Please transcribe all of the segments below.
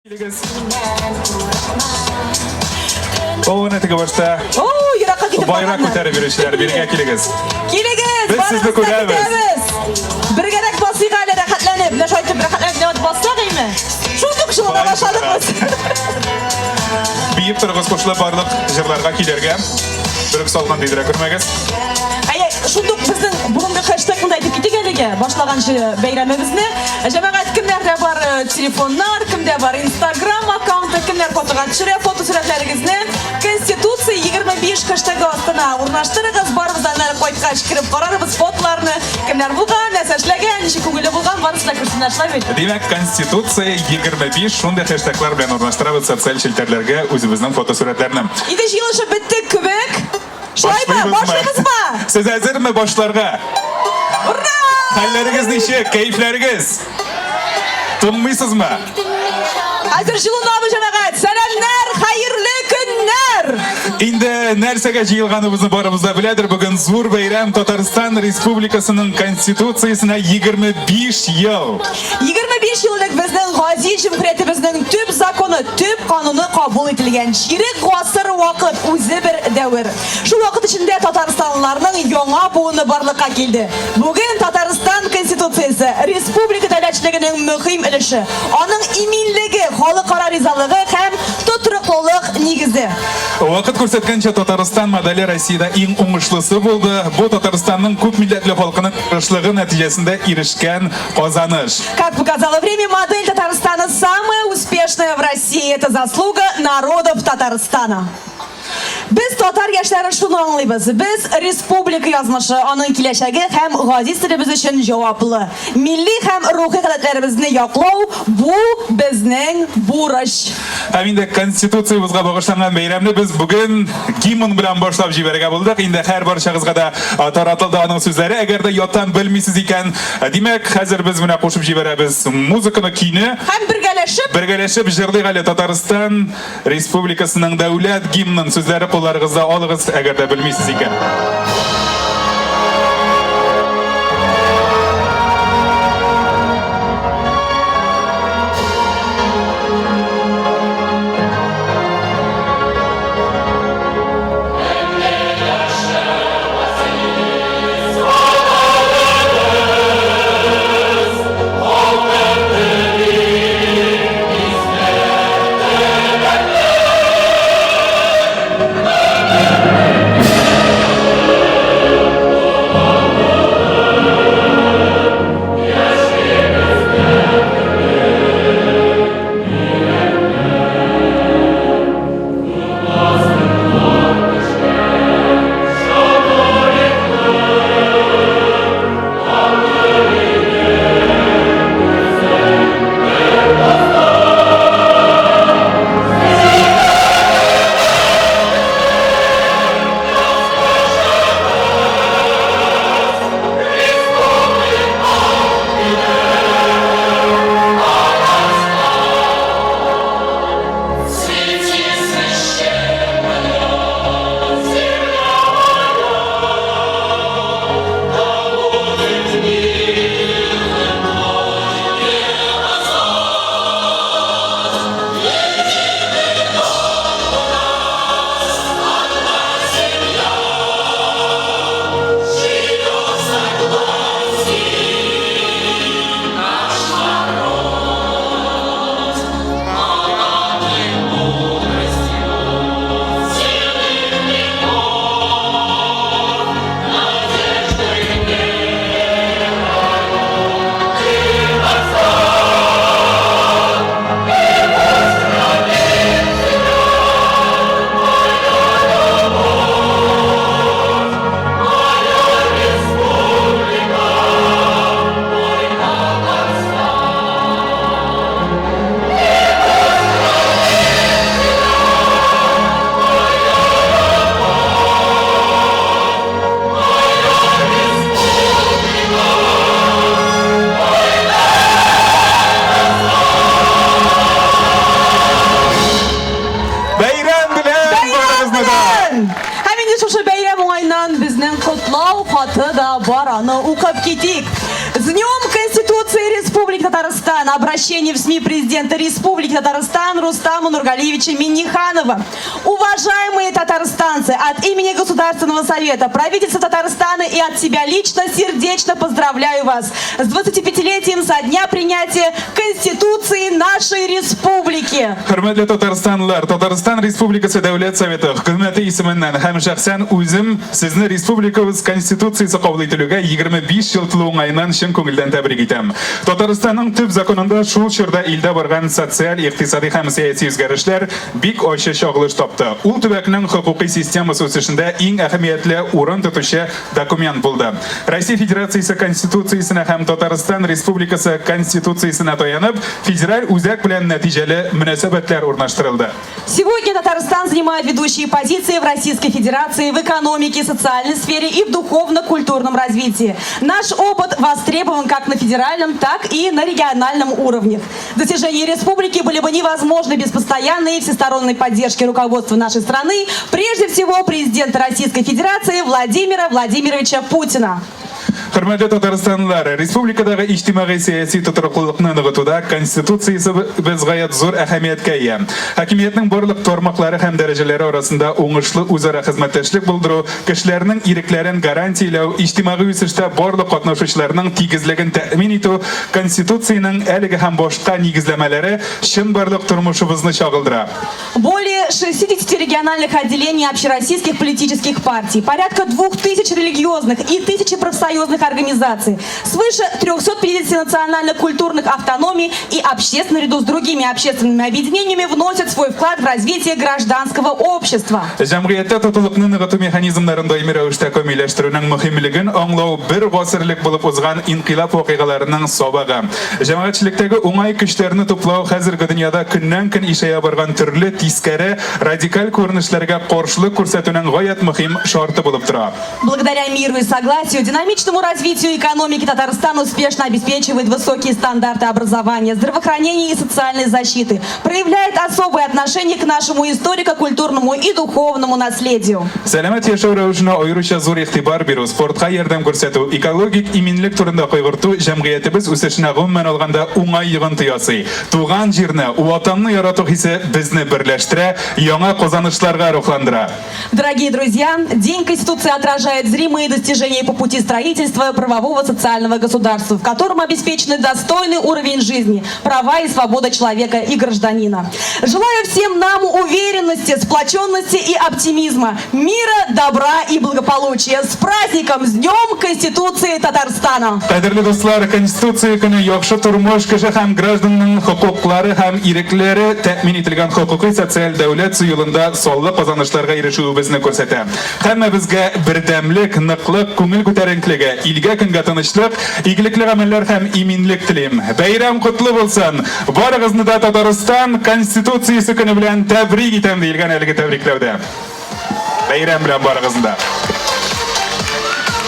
Килегез. О, әнә теге башта. О, еракка китеп Байрак күтәреп йөрүчеләр, бирегә килегез. Килегез, Без сезне күрәбез. Бергәрәк басыйк әле рәхәтләнеп. Менә шулай итеп рәхәтләнеп нәүәт бассак име? Шундук җылына башладык без. Биеп торыгыз кушылып барлык җырларга, көйләргә. Берүк салкын тидерә күрмәгез. Әйе, шундук безнең бүгенге хэштегны да әйтеп китик әлегә, башлаганчы бәйрәмебезне. Җәмәгать, кемнәрдә бар э, телефоннар, кемдә бар Инстаграм аккаунты, кемнәр фотога төшерә, фотосурәтләрегезне Конституция 25 хэштегы астына урнаштырыгыз. Барыбыз да аннары кайткач кереп карарбыз фотоларны. Кемнәр булган, нәрсә эшләгән, ничек күңелле булган, барысын да күрсеннәр, шулай бит? Димәк, Конституция 25 шундый хэштеглар белән урнаштырабыз социаль челтәрләргә үзебезнең фотосурәтләрне. Инде җыелышып беттек кебек. Шулаймы? Башлыйбызмы? Сез әзерме башларга? Ура! Хәлләрегез ничек? Кәефләрегез? Туңмыйсызмы? Хәзер җылынабыз, җәмәгать. Сәламнәр, хәерле көннәр! Инде нәрсәгә җыелганыбызны барыбыз да беләдер. Бүген зур бәйрәм Татарстан Республикасының Конституциясенә 25 ел. 25 ел элек безнең газиз җөмһүриятебезнең төп законы, төп кануны кабул ителгән. Чирек гасыр вакыт, үзе бер дәвер. Шул вакыт эчендә татарстанлыларның яңа буыны барлыкка килде. Бүген Татарстан Конституциясе, республика дәүләтчелегенең мөһим өлеше, аның иминлеге, халыкара ризалыгы һәм тотрыклылык нигезе. Вакыт күрсәткәнчә, Татарстан моделе Россиядә иң уңышлысы булды. Бу Татарстанның күп милләтле халкының тырышлыгы нәтиҗәсендә ирешкән казаныш. Как показало время, модель Татарстана самая успешная в России. Это заслуга народов Татарстана. Без татар яшьләре шуны аңлыйбыз, без республика язмышы, аның киләчәге һәм газиз телебез өчен җаваплы. Милли һәм рухи гадәтләребезне яклау, бу безнең бурыч. Һәм инде Конституциябезгә багышланган бәйрәмне без бүген гимн белән башлап җибәрергә булдык. Инде һәр барчагызга да таратылды аның сүзләре. Әгәр дә яттан белмисез икән, димәк, хәзер без менә кушып җибәрәбез музыканы, көйне. Һәм бергәләшеп. Бергәләшеп җырлыйк әле Татарстан Республикасының дәүләт гимнын сүзләре кулларыгызда алыгыз, әгәр дә белмисез икән. Бәйрәм белән барыгызны да! Һәм инде шушы бәйрәм уңаеннан безнең котлау хаты да бар, аны укып китик. С Днем Конституции Республики! Республики Татарстан. Обращение в СМИ президента Республики Татарстан Рустама Нургалиевича Минниханова. Уважаемые татарстанцы, от имени Государственного совета, правительства Татарстана и от себя лично сердечно поздравляю вас с 25-летием со дня принятия Конституции нашей республики. Хөрмәтле татарстанлылар, Татарстан Республикасы Дәүләт Советы Хөкүмәте исеменнән һәм шәхсән үзем сезне республикабыз Конституциясе кабул ителүгә 25 ел тулу уңаеннан чын күңелдән тәбрик итәм. Татарстанның төп законында шул чорда илдә барган социаль, икътисади һәм сәяси үзгәрешләр бик ачы чагылыш тапты. Ул төбәкнең хокукый системасы үсешендә иң әһәмиятле урын тотучы документ булды. Россия Федерациясе Конституциясенә һәм Татарстан Республикасы Конституциясенә таянып, федераль үзәк белән нәтиҗәле мөнәсәбәтләр урнаштырылды. Сегодня Татарстан занимает ведущие позиции в Российской Федерации в экономике, социальной сфере и в духовно-культурном развитии. Наш опыт востребован как на федеральном, так и на региональном уровнях. Достижения республики были бы невозможны без постоянной и всесторонней поддержки руководства нашей страны, прежде всего президента Российской Федерации Владимира Владимировича Путина. Хөрмәтле татарстанлылар, республикадагы иҗтимагый-сәяси тотрыклылыкны ныгытуда Конституциясебез гаять зур әһәмияткә ия. Хакимиятнең барлык тармаклары һәм дәрәҗәләре арасында уңышлы үзара хезмәттәшлек булдыру, кешеләрнең ирекләрен гарантияләү, иҗтимагый үсештә барлык катнашучыларның тигезлеген тәэмин итү Конституциянең әлеге һәм башка нигезләмәләре чынбарлык тормышыбызны чагылдыра. Более 60 региональных отделений общероссийских политических партий, порядка 2000 религиозных и 1000 профсоюзных организаций, свыше 350 национально-культурных автономий и обществ наряду с другими общественными объединениями вносят свой вклад в развитие гражданского общества. Җәмгыятьтә татулыкны ныгыту механизмнарын даими рәвештә камилләштерүнең мөһимлеген аңлау бер гасыр элек булып узган инкыйлаб вакыйгаларының сабагы. Җәмәгатьчелектәге уңай көчләрне туплау хәзерге дөньяда көннән-көн ишәя барган төрле тискәре, радикаль күренешләргә каршылык күрсәтүнең гаять мөһим шарты булып тора. Благодаря миру и согласию, динамичному развитию экономики Татарстан успешно обеспечивает высокие стандарты образования, здравоохранения и социальной защиты, проявляет особое отношение к нашему историко-культурному и духовному наследию. Сәламәт яшәү рәвешенә аеруча зур игътибар бирү, спортка ярдәм күрсәтү, экологик иминлек турында кайгырту җәмгыятебез үсешенә гомумән алганда уңай йогынты ясый. Туган җирне, Ватанны ярату хисе безне берләштерә, яңа казанышларга рухландыра. Дорогие друзья, День Конституции отражает зримые достижения по пути строительства правового социального государства, в котором обеспечены достойный уровень жизни, права и свобода человека и гражданина. Желаю всем нам уверенности, сплоченности и оптимизма, мира, добра и благополучия. С праздником, с Днем Конституции Татарстана! Кадерле дуслар, Конституция көне яхшы тормыш, кеше һәм гражданның хокуклары һәм ирекләре тәэмин ителгән хокукый социаль дәүләт төзү юлында саллы казанышларга ирешүебезне күрсәтә. Һәммәбезгә бердәмлек, ныклык, күңел күтәренкелеге, илгә-көнгә тынычлык, игелекле гамәлләр һәм иминлек телим. Бәйрәм котлы булсын! Барыгызны да Татарстан Конституциясе көне белән тәбрик итәм, диелгән әлеге тәбрикләүдә. Бәйрәм белән барыгызны да!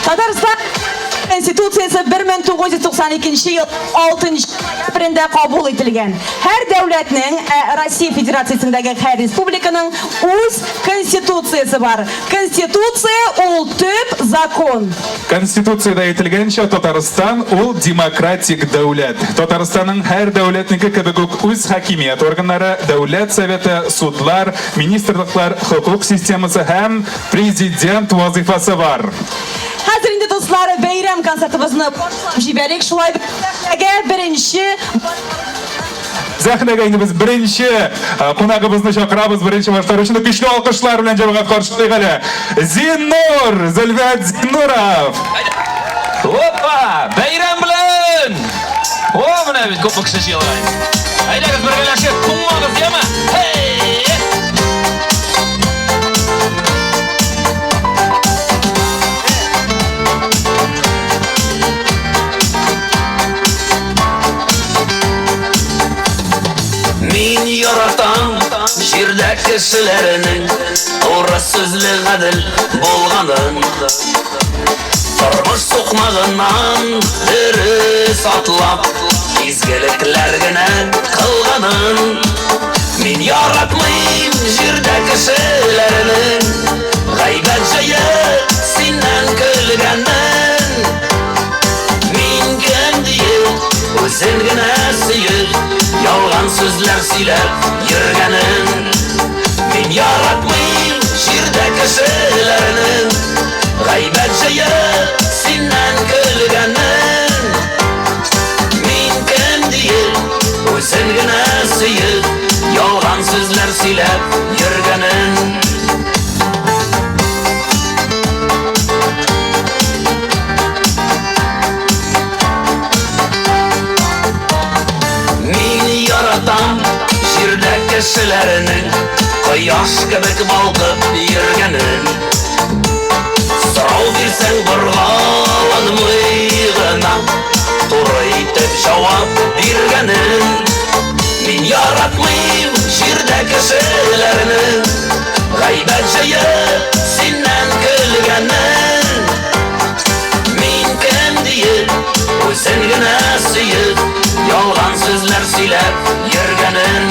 Татарстан Конституциясе 1992 ел 6 ноябрендә кабул ителгән. Һәр дәүләтнең, ә Россия Федерациясендәге һәр республиканың үз Конституциясе бар. Конституция ул төп закон. Конституциядә әйтелгәнчә, Татарстан ул демократик дәүләт. Татарстанның һәр дәүләтнеке кебек үк үз хакимият органнары, Дәүләт Советы, судлар, министрлыклар, хокук системасы һәм президент вазыйфасы бар. Хәзер инде, дуслар, бәйрәм концертыбызны башлап җибәрик. Шулай бит, сәхнәгә беренче Сәхнәгә инде без беренче э, кунагыбызны чакырабыз, беренче башкаручыны көчле алкышлар белән җәмәгать каршылыйк әле. Зиннур, Зөлфәт Зиннуров. Опа! Бәйрәм белән! О, менә бит күпме кеше җыелган. Әйдәгез бергәләшеп, туңмагыз, яме? Һей! Мин яратам җирдә кешеләрнең туры сүзле гадел булганын. Тормыш сукмагыннан дөрес атлап, изгелекләр генә кылганын. Мин яратмыйм җирдә кешеләрнең гайбәт җыеп синнән көлгәнен. Мин кем диеп үзен генә сүзләр сөйләп йөргәнен. Мин яратмыйм җирдә кешеләрнең гайбәт җыеп синнән көлгәнен. Мин кем диеп, үзен генә сөеп, ялган сүзләр сөйләп йөргәнен. Мин яратам җирдә кешеләрнең кояш кебек балкып йөргәнен. Сорау бирсәң боргаланмый гына туры итеп җавап биргәнен. Мин яратмыйм җирдә кешеләрнең гайбәт җыеп синнән көлгәнен. Мин кем диеп, үзен генә сөеп, ялган сүзләр сөйләп йөргәнен.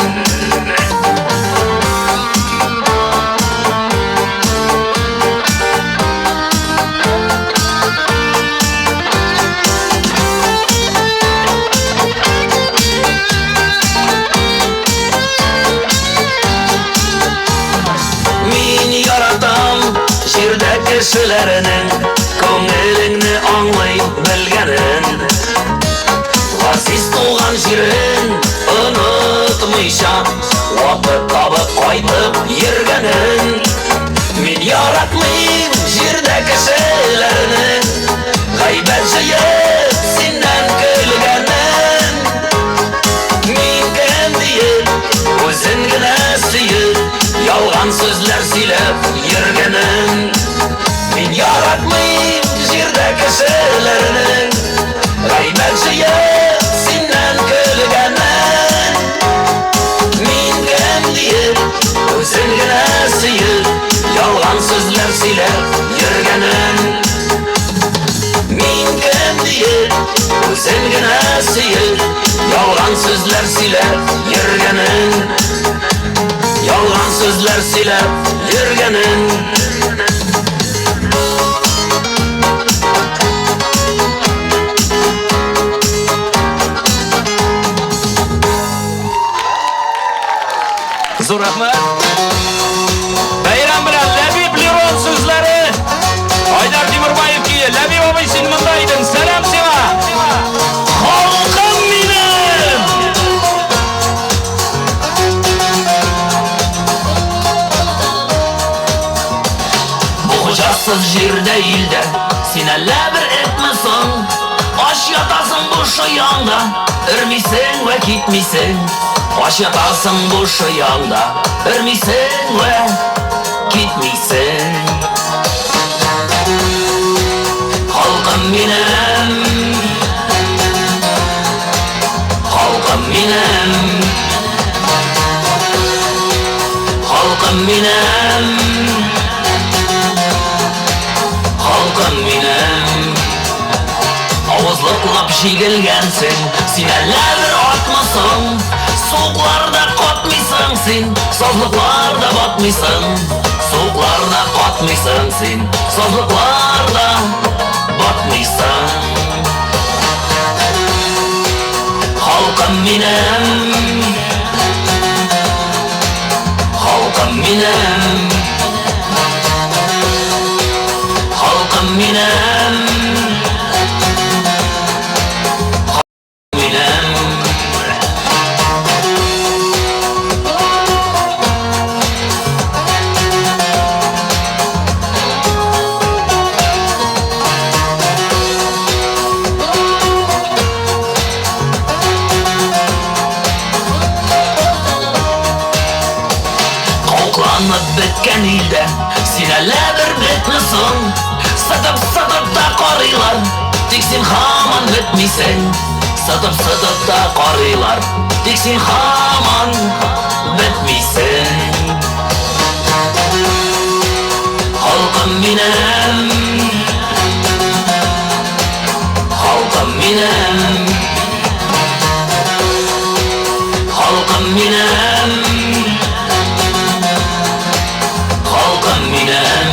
Мин яратам җирдә кешеләрнең күңелеңне аңлый белгәнен. Газиз туган җирен онытмыйча, вакыт табып кайтып йөргәнен. Мин яратмыйм җирдә кешеләрнең гайбәт җыеп синнән көлгәнен. Мин кем диеп, үзен генә сөеп, ялган сүзләр сөйләп йөргәнен. Мин яратмыйм җирдә кешеләрнең гайбәт җыеп синнән көлгәнен. Мин кем диеп, үзен генә сөеп, ялган сүзләр сөйләп йөргәнен. Мин кем диеп, үзен генә сөеп, ялган сүзләр сөйләп йөргәнен. Ялган сүзләр сөйләп йөргәнен. Зур рәхмәт. Бәйрәм белән Ләбиб Лерон сүзләре. Айдар Тимурбаев көе. Ләбиб абый, син монда идең. Сәлам сиңа. Халкым минем! Бу хуҗасыз җирдә илдә син әллә бер этме соң? Ач ятасың буш ояңда, өрмисең вә китмисең. Ач ятасың буш ояңда, өрмисең вә китмисең. Халкым минем, халкым минем, халкым минем, халкым минем. Авызлыклап җигелгәнсең, син әллә бер атмысың? Суыкларда катмыйсың син, сазлыкларда батмыйсың. Суыкларда катмыйсың син, сазлыкларда батмыйсың. Халкым минем, халкым минем, халкым минем, минем. Каукланып беткән илдә син әллә бер бетме соң? Сытып-сытып та карыйлар, тик син һаман бетмисең. Сытып-сытып та карыйлар, тик син һаман бетмисең. Халкым минем, халкым минем, халкым минем, халкым минем.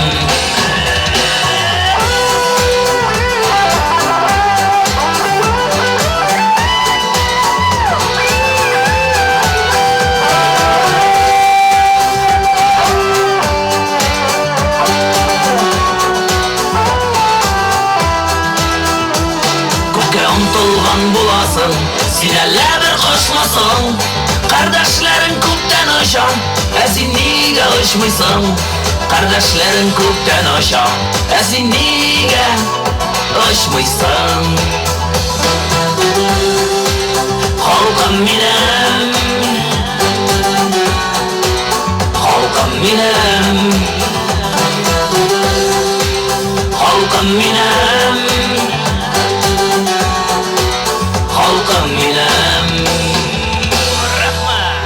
соң? Кардәшләрең күптән оча, ә син нигә очмыйсың? Кардәшләрең күптән оча, ә син нигә очмыйсың? Халкым минем, халкым минем, халкым минем, халкым минем. Рәхмәт.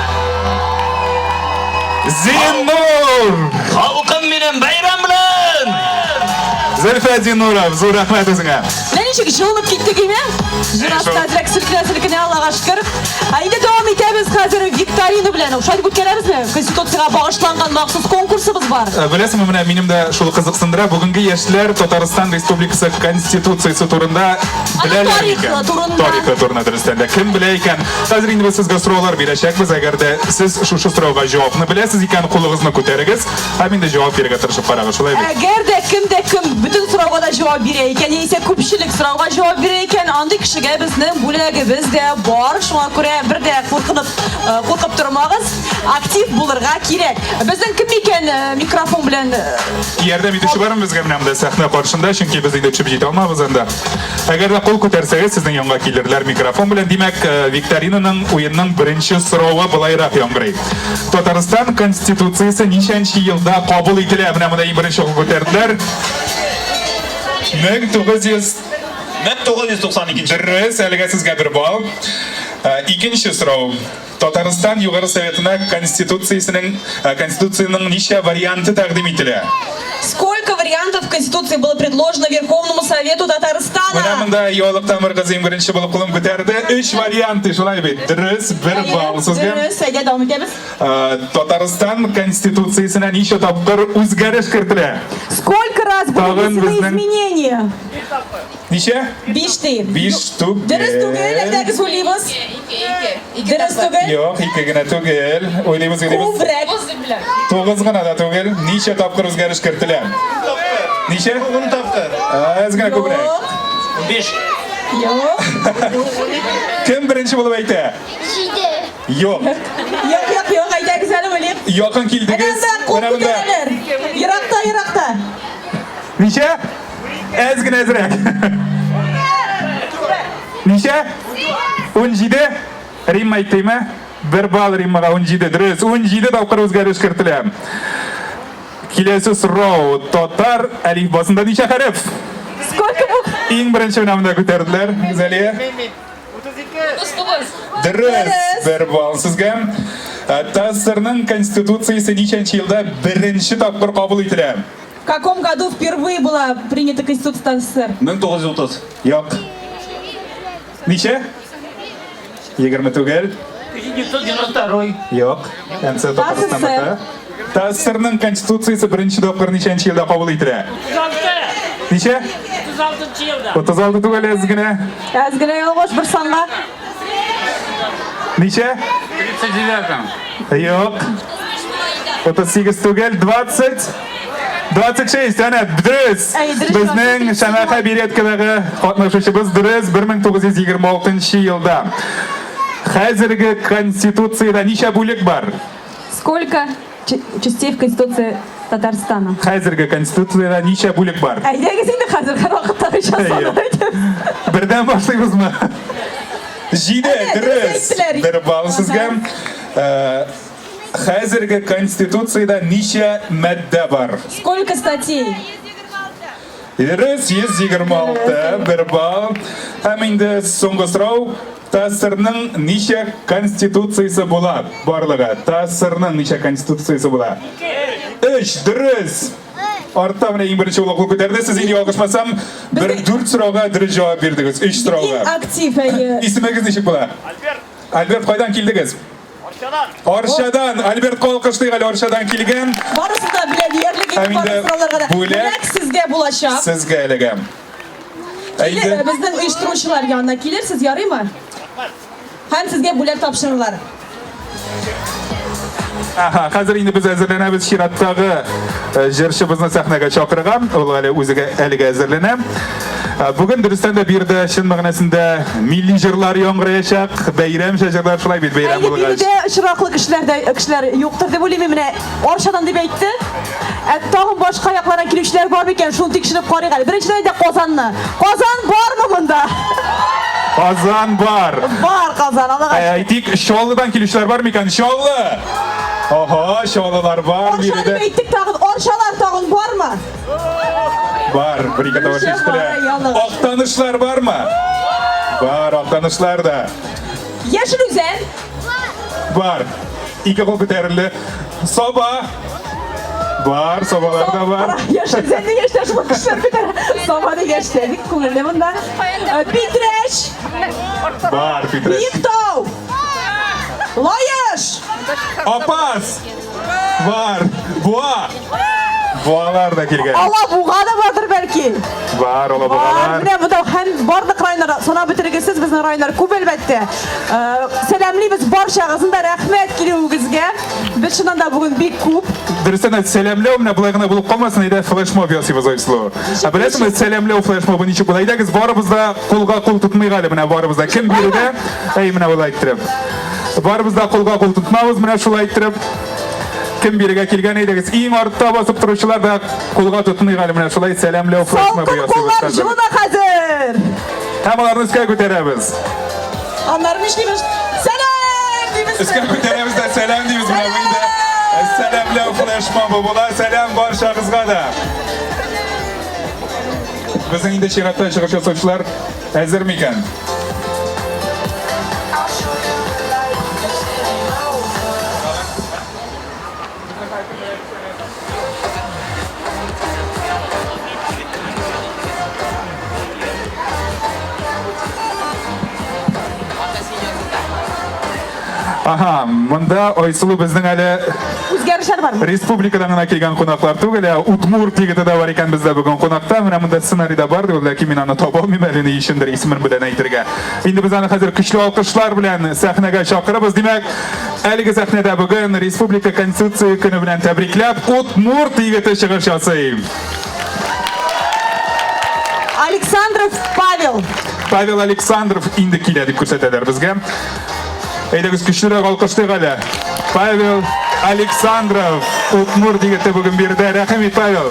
Зиннур! Халкым минем бәйрәм белән! Зөлфәт Зиннуров, зур рәхмәт үзеңә. Менә ничек җылынып киттек име? Җыр астында әзрәк селкенә-селкенә, Аллага шөкер. Ә инде дәвам итәбез хәзер викторина белән. Шулай дип үткәрәбезме? Конституциягә багышланган махсус конкурсыбыз бар. Беләсеңме, менә минем дә шул кызыксындыра. Бүгенге яшьләр Татарстан Республикасы Конституциясе турында беләләр тарихы микән? турында. Тарихы турында дөрестән дә. Кем белә икән? Хәзер инде без сезгә сораулар бирәчәкбез. Әгәр дә сез шушы сорауга җавапны беләсез икән, кулыгызны күтәрегез һәм инде җавап бирергә тырышып карагыз. Шулай бит? Әгәр дә кем дә кем бөтен сорауга да җавап бирә икән, яисә күпчелек сорауга җавап бирә икән, андый кешегә безнең бүләгебез дә бар. Шуңа күрә бер дә куркынып, куркып тормагыз, актив булырга кирәк. Безнең кем икән микрофон белән? Ярдәм итүче бармы безгә менә монда сәхнә каршында, чөнки без инде төшеп җитә алмабыз анда. Әгәр дә кул күтәрсәгез, сезнең янга килерләр микрофон белән. Димәк, викторинаның, уенның беренче соравы былайрак яңгырый. Татарстан Конституциясе ничәнче елда кабул ителә? Менә монда иң беренче кул күтәрделәр. 1900 1992. Дөрес, әлегә сезгә бер балл. Икенче сорау. Татарстан Югары Советына Конституциясенең Конституциянең ничә варианты тәкъдим ителә? Сколько вариантов Конституции было предложено Верховному Совету Татарстана? Менә монда Юалыктан бер кыз иң беренче булып кулын күтәрде. Өч вариант, шулай бит. Дөрес, бер балл сезгә. Дөрес, әйдә дәвам итәбез. Татарстан Конституциясенә ничә тапкыр үзгәреш кертелә? Сколько раз были внесены изменения? Ничә? Биш ди. Биш түгел. Дөрес түгел, әйдәгез уйлыйбыз. Дөрес түгел. Юк, ике генә түгел. Уйлыйбыз, уйлыйбыз. Күбрәк. Тугыз гына да түгел. Ничә тапкыр үзгәреш кертелә? Ничә? Ун тапкыр. Әз генә күбрәк. Биш. Юк. Кем беренче булып әйтә? Җиде. Юк. Юк, юк, юк, әйдәгез әле уйлыйк. Якын килдегез. Менә монда кул күтәрәләр. Еракта, еракта. Ничә? Әз генә әзрәк. Ничә? 17. Римма әйттеме? Бер балл Риммага 17. Дөрес. 17 тапкыр үзгәреш кертелә. Киләсе сорау. Татар әлифбасында ничә хәреф? Сколько букв? Иң беренче менә монда күтәрделәр. Гүзәлия. 39. Дөрес. Бер балл сезгә. ТАССРның Конституциясе ничәнче елда беренче тапкыр кабул ителә? В каком году впервые была принята Конституция СССР? 1930. Юк. Ничә? 20 түгел. 1992. Юк. Әнсә Татарстанныкы. ТАССРның Конституциясе беренче тапкыр ничәнче елда кабул ителә? 36. Ничә? 36 елда. 36 түгел, әз генә. Әз генә ялгыш бер санга. Ничә? 39. Юк. 38 түгел, 20. 26, әнә, дөрес. Әй, дөрес, Безнең 26. Шәмәхә Береткадагы катнашучыбыз дөрес 1926 елда. Хәзерге Конституциядә ничә бүлек бар? Сколько частей в Конституции Татарстана? Хәзерге Конституциядә ничә бүлек бар? Әйдәгез инде хәзер һәрвакыттагыча Әйе. санап әйтәбез. Бердән башлыйбызмы? Җиде, Әнә, дөрес. дөрес әйттеләр. Бер балл сезгә. Хәзерге Конституциядә ничә маддә бар? Сколько статей? Дөрес, 126, бер балл. Һәм инде соңгы сорау. ТАССРның ничә конституциясе була? Барлыгы. ТАССРның ничә конституциясе була? Өч, дөрес. Артта менә иң беренче булып кул күтәрде. Сез инде ялгышмасам, бер дүрт сорауга дөрес җавап бирдегез. Өч Иң сорауга. актив, әйе. Исемегез ничек була? Альберт. Альберт, кайдан килдегез? Арчадан. Арчадан. Альберт кул алкышлыйк әле Арчадан килгән. Барысы да белә диярлек Һәм инде инде барлык сорауларга да. бүләк Бүләк сезгә булачак. Сезгә эләгә. Килер, безнең оештыручылар янына килерсез, ярыймы? Һәм сезгә бүләк тапшырырлар. Аһа, хәзер инде без әзерләнәбез чираттагы җырчыбызны сәхнәгә чакырырга. Ул әле үзегә әлегә әзерләнә. Бүген дөрестән дә биредә чын мәгънәсендә милли җырлар яңгыраячак, бәйрәмчә җырлар шулай бит бәйрәм Әйе, булгач. биредә очраклы кешеләр дә кешеләр юктыр дип уйлыйм мин. Менә Арчадан дип әйтте. Ә тагын башка яклардан килүчеләр бар микән? Шуны тикшереп карыйк әле. Беренчедән әйдә Казанны. Казан бармы монда? Казан бар. Бар Казан, Аллага Ә, шөкер. Әйтик, Чаллыдан килүчеләр бар микән? Чаллы! Ага, Чаллылар бар Арча дип биредә. әйттек тагын. Арчалар тагын бармы? Бар, бер ике тавыш Ничә ишетелә. бар, ялгыш. Актанышлар бармы? Бар, Актанышлар да. Яшел Үзән. Бар. Ике кул күтәрелде. Саба. Бар, сабалар да бар. Яшел Үзәнне яшьтә шул кешеләр күтәрә. Саба дигәч тә бик күңелле монда. Питрәч. Бар, Питрәч. Биектау. Лаеш. Апас. Бар. Буа. Буалар да килгән. Алабуга да бардыр бәлки. Бар, Бар, алабугалар. менә монда һәм барлык районнар санап бетергесез безнең районнар күп әлбәттә. Сәламлибез барчагызны да, рәхмәт килүегезгә. Без чыннан да бүген бик күп. Дөрестән дә сәламләү менә болай гына булып калмасын, әйдә флешмоб ясыйбыз Айсылу. Ә беләсеңме, сәламләү флешмобы ничек була? Әйдәгез барыбыз да кулга кул тотмыйк әле менә барыбыз да. Кем биредә? Әй, менә болай иттереп. Барыбыз да кулга кул тотмабыз, менә шулай иттереп. Кем бирегә килгән әйдәгез. Иң артта басып торучылар да кулга тотыныйк әле менә шулай сәламләү флешмобы Салкын ясыйбыз куллар хәзер. җылына хәзер. Һәм аларны өскә күтәрәбез. Аннары нишлибез? Сәлам дибез. Өскә күтәрәбез дә сәлам дибез менә бу инде. Сәламләү флешмобы була. Сәлам барчагызга да. Безнең инде чиратта чыгыш ясаучылар әзер микән? Ага, монда Айсылу безнең әле Үзгәрешләр бармы? республикадан гына килгән кунаклар түгел, ә Удмурт егете дә бар икән бездә бүген кунакта. Менә монда сценарийда бар ди ул, ләкин мин аны таба алмыйм әле ни өчендер исемен белән әйтергә. Инде без аны хәзер көчле алкышлар белән сәхнәгә чакырабыз. Димәк, әлеге сәхнәдә бүген Республика Конституция көне белән тәбрикләп Удмурт егете чыгыш ясый. Александров Павел. Павел Александров инде килә дип күрсәтәләр безгә. Әйдәгез көчлерәк алкышлыйк әле. Павел Александров, Удмурт егете бүген биредә. Рәхим ит, Павел.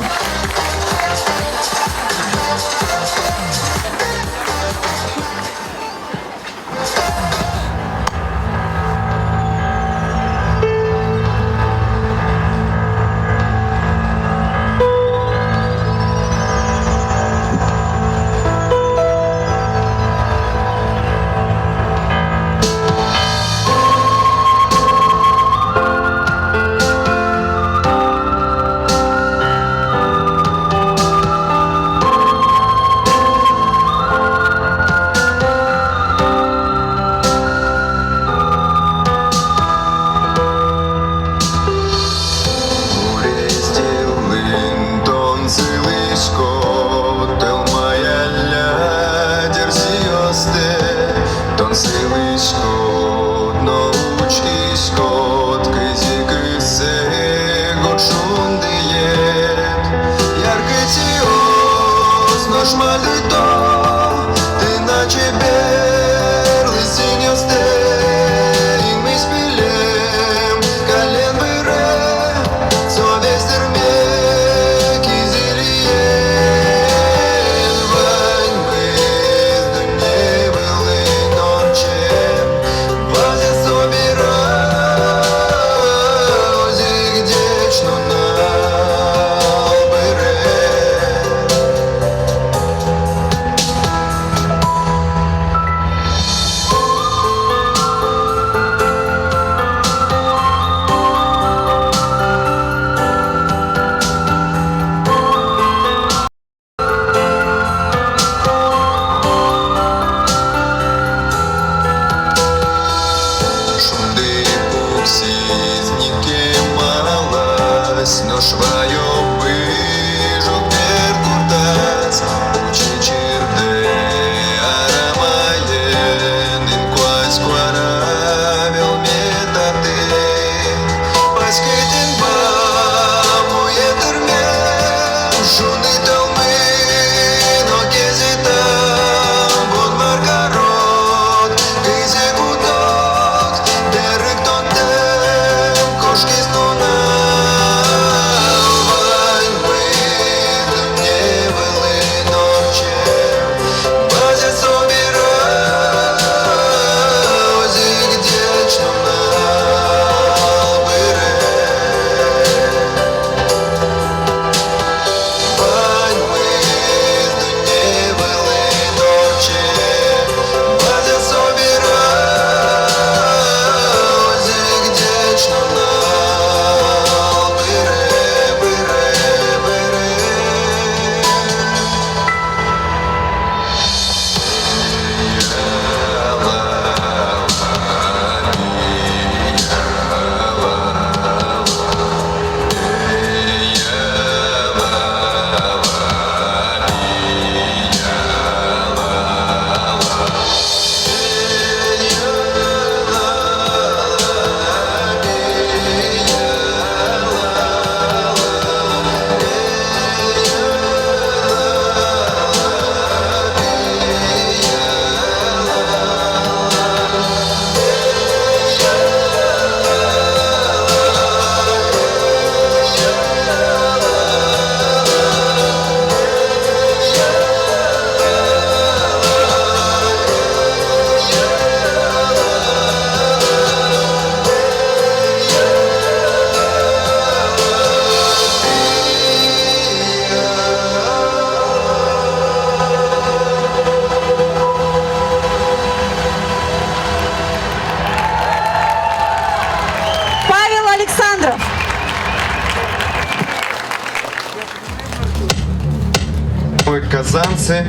Казанцы,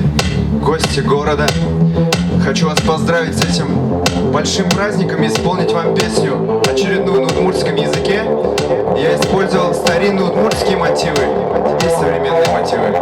гости города, хочу вас поздравить с этим большим праздником и исполнить вам песню, очередную на удмуртском языке. Я использовал старинные удмуртские мотивы и современные мотивы.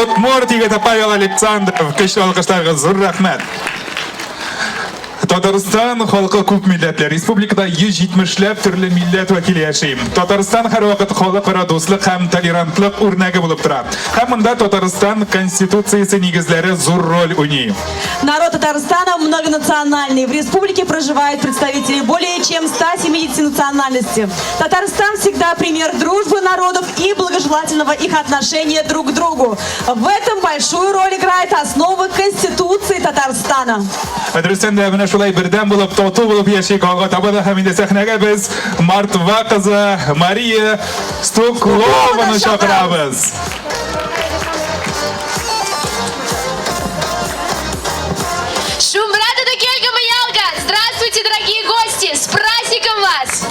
Удмурт егете Павел Александров. Көчле алкышларга зур рәхмәт. Татарстан халкы күп милләтле. Республикада 170 ләп төрле милләт вәкиле яши. Татарстан һәрвакыт халыкара дуслык һәм толерантлык үрнәге булып тора. Һәм монда Татарстан Конституциясе нигезләре зур роль уйный. Народ Татарстана многонациональный. В республике проживают представители более чем 170 национальности. Татарстан всегда пример дружбы народов и благожелательного их отношения друг к другу. В этом большую роль играет основа Конституции Татарстана. Дөрестән дә, менә шулай бердәм булып, тату булып яшик алга таба да һәм инде сәхнәгә без Мартва кызы Мария Стуклованы чакырабыз. Шумбрата Дукельга Здравствуйте, дорогие гости! С праздником вас!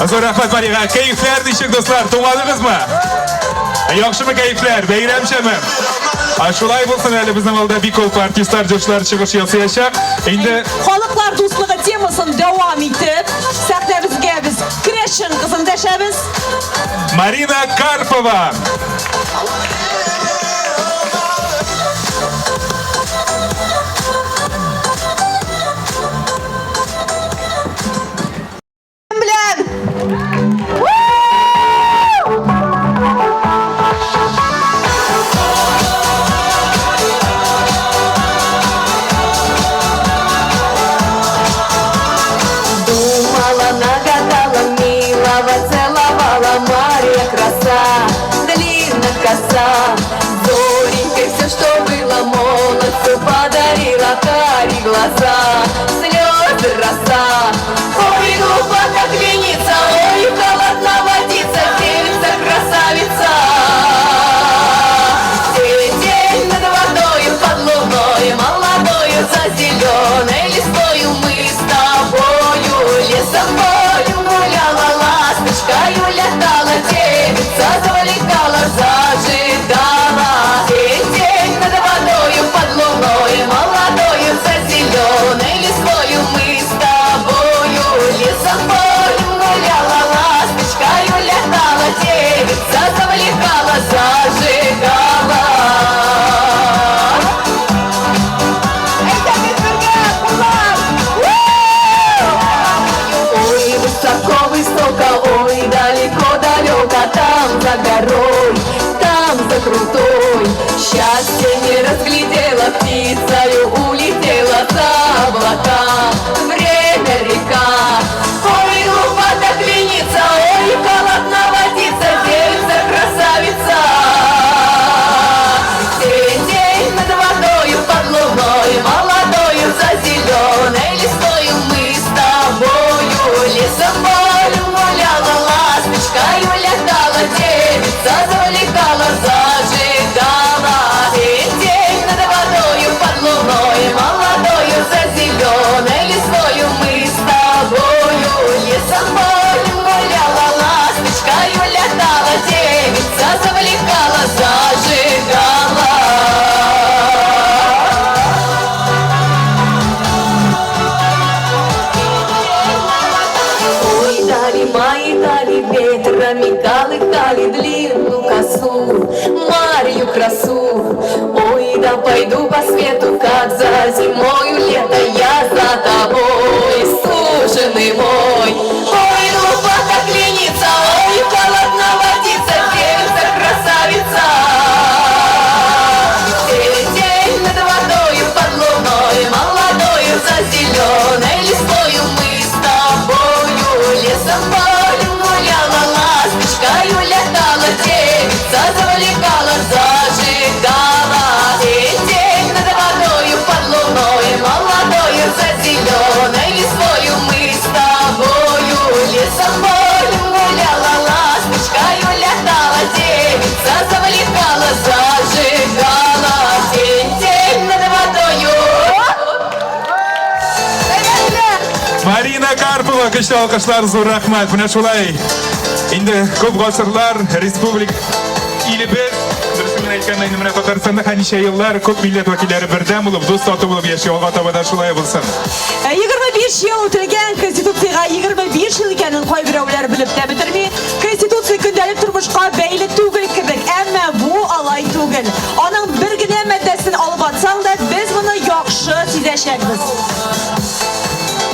Зур рәхмәт Марияга. Кәефләр ничек, дуслар? Туңладыгызмы? Яхшымы кәефләр? Бәйрәмчәме? А шулай булсын әле безнең алда бик күп артистлар, җырчылар чыгыш ясаячак. Инде Халыклар дуслыгы темасын дәвам итеп, сәхнәбезгә без керәшен кызын дәшәбез. Марина Карпова. Белән! Думала, нагадала, милого целовала Марья краса, длинна коса. Зоренькой все, что было, молодцу подарила кари глаза, слезы роса. Ой, глупа, как веница, ой, холодна водица, девица красавица. День над водою, под луною, молодою, за зеленой листою мы с тобою лесом полем гуляла, ласточкою летала, девица завлекала, зажигала. День над водою, под луною, молодою, за зеленой листою мы с тобою лесом полем гуляла, ласточкою летала, девица завлекала, зажигала. Ой, высоко-высоко, ой, далеко-далеко, там за горой, там за крутой. Счастье не разглядела, птицею улетела за облака. Время река, ой, глупа так ленится, Дали мои, дали ветрами колыхали длинную косу, Марью красу. Ой, да пойду по свету, как за зимою лето, я за тобой, суженый мой. Ой, глубоко клинится, ой, холодна водица, девица красавица. Тень над водою под луной, молодою за зеленой листвою мы с тобою лесом полем гуляла, ласточкою летала, девица завлекала, зажигала. Тень над водою под луной, молодою за зеленой листвою мы с тобою лесом полем гуляла, ласточкою летала, девица завлекала, зажигала. Тень над водою. Марина Карпова, көчле алкышлар, зур рәхмәт. Менә шулай. Инде күп гасырлар республик илебез, дөресен генә әйткәндә, инде менә Татарстанда һәр еллар күп милләт вәкилләре бердәм булып, дус тату булып яши, алга таба да шулай булсын. 25 ел үтелгән Конституциягә 25 ел икәнен кайберәүләр белеп тә бетерми. Конституция көндәлек тормышка бәйле түгел кебек, әмма бу алай түгел. Аның бер генә маддәсен алып атсаң да, без моны яхшы сизәчәкбез.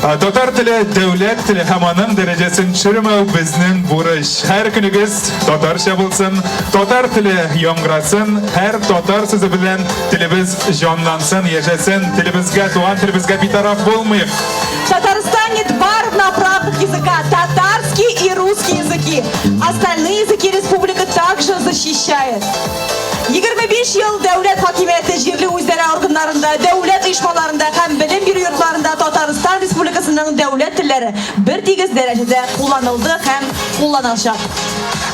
Татар теле дәүләт теле һәм аның дәрәҗәсен төшермәү безнең бурыч. Һәр көнегез татарча булсын, татар теле яңгырасын, һәр татар сүзе белән телебез җанлансын, яшәсен, телебезгә, туган телебезгә битараф булмыйк. В Татарстане два равноправных языка – татарский и русский языки. Остальные языки республика также защищает. 25 ел дәүләт хакимияте җирле үзидарә органнарында, дәүләт оешмаларында һәм белем бирү йортларында Татарстан Республикасының дәүләт телләре бер тигез дәрәҗәдә кулланылды һәм кулланылачак.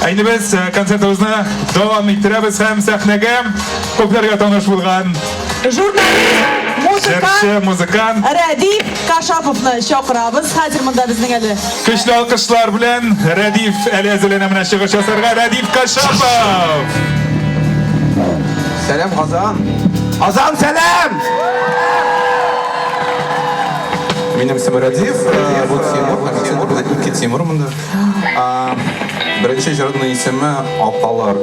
Инде без концертыбызны дәвам иттерәбез һәм сәхнәгә күпләргә таныш булган Журналист, музыкант, җырчы, музыкант Рәдиф Кашаповны чакырабыз. Хәзер монда безнең әле. Көчле алкышлар белән Рәдиф әле әзерләнә менә чыгыш ясарга. Рәдиф Кашапов! Сәлам, Казан! Казан, сәлам! Минем исемем Рәдиф, бу Тимур, Тимур, ике Тимур монда. Беренче җырның исеме Апалар.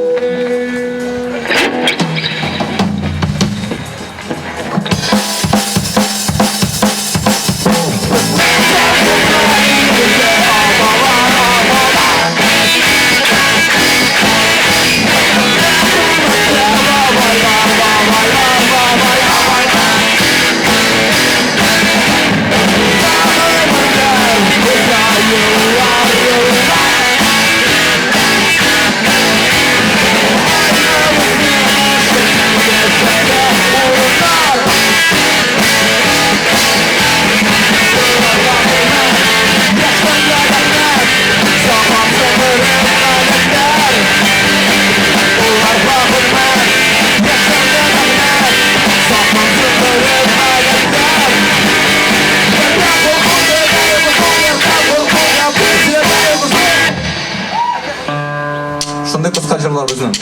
Шундый кыска җырлар безнең.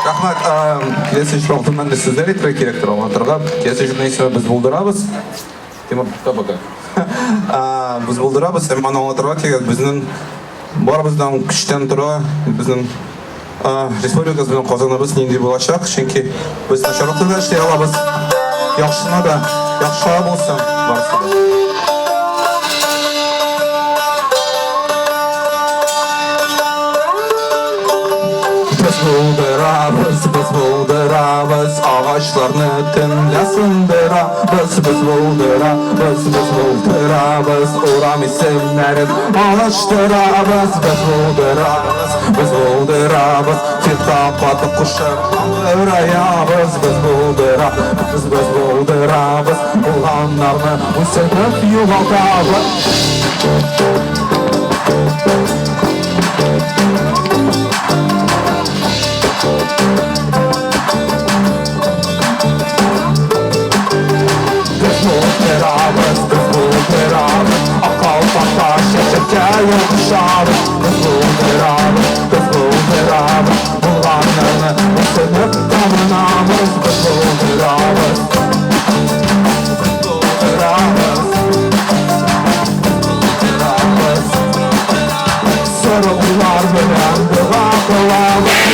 Рәхмәт. Киләсе җыр алдыннан да сүзләр әйтергә кирәктер аңлатырга. Киләсе җырның исеме Без булдырабыз. Тимур, тукта пока. Без булдырабыз, һәм аны аңлатырга кирәк. Безнең барыбыздан көчтән тора безнең республикабыз белән Казаныбыз нинди булачак, чөнки без начарлыкны да эшли алабыз, яхшыны да, яхшыга булсын барысы да. Без булдырабыз, без булдырабыз. булдырабыз, агачларны төнлә сындырабыз, без булдырабыз, без булдырабыз, урам исемнәрен алыштырабыз, без булдырабыз, без булдырабыз, фирка катып кушып аңгыраябыз, без булдырабыз, без булдырабыз, булганнарны үстереп югалтабыз. Без булдырабыз, без булдырабыз, Ак калфакта чәчәккә ябышабыз. Без булдырабыз, без булдырабыз, булганнарны үсенеп табынабыз. Без булдырабыз, без булдырабыз, булдырабыз, соры уйлар белән дога кылабыз.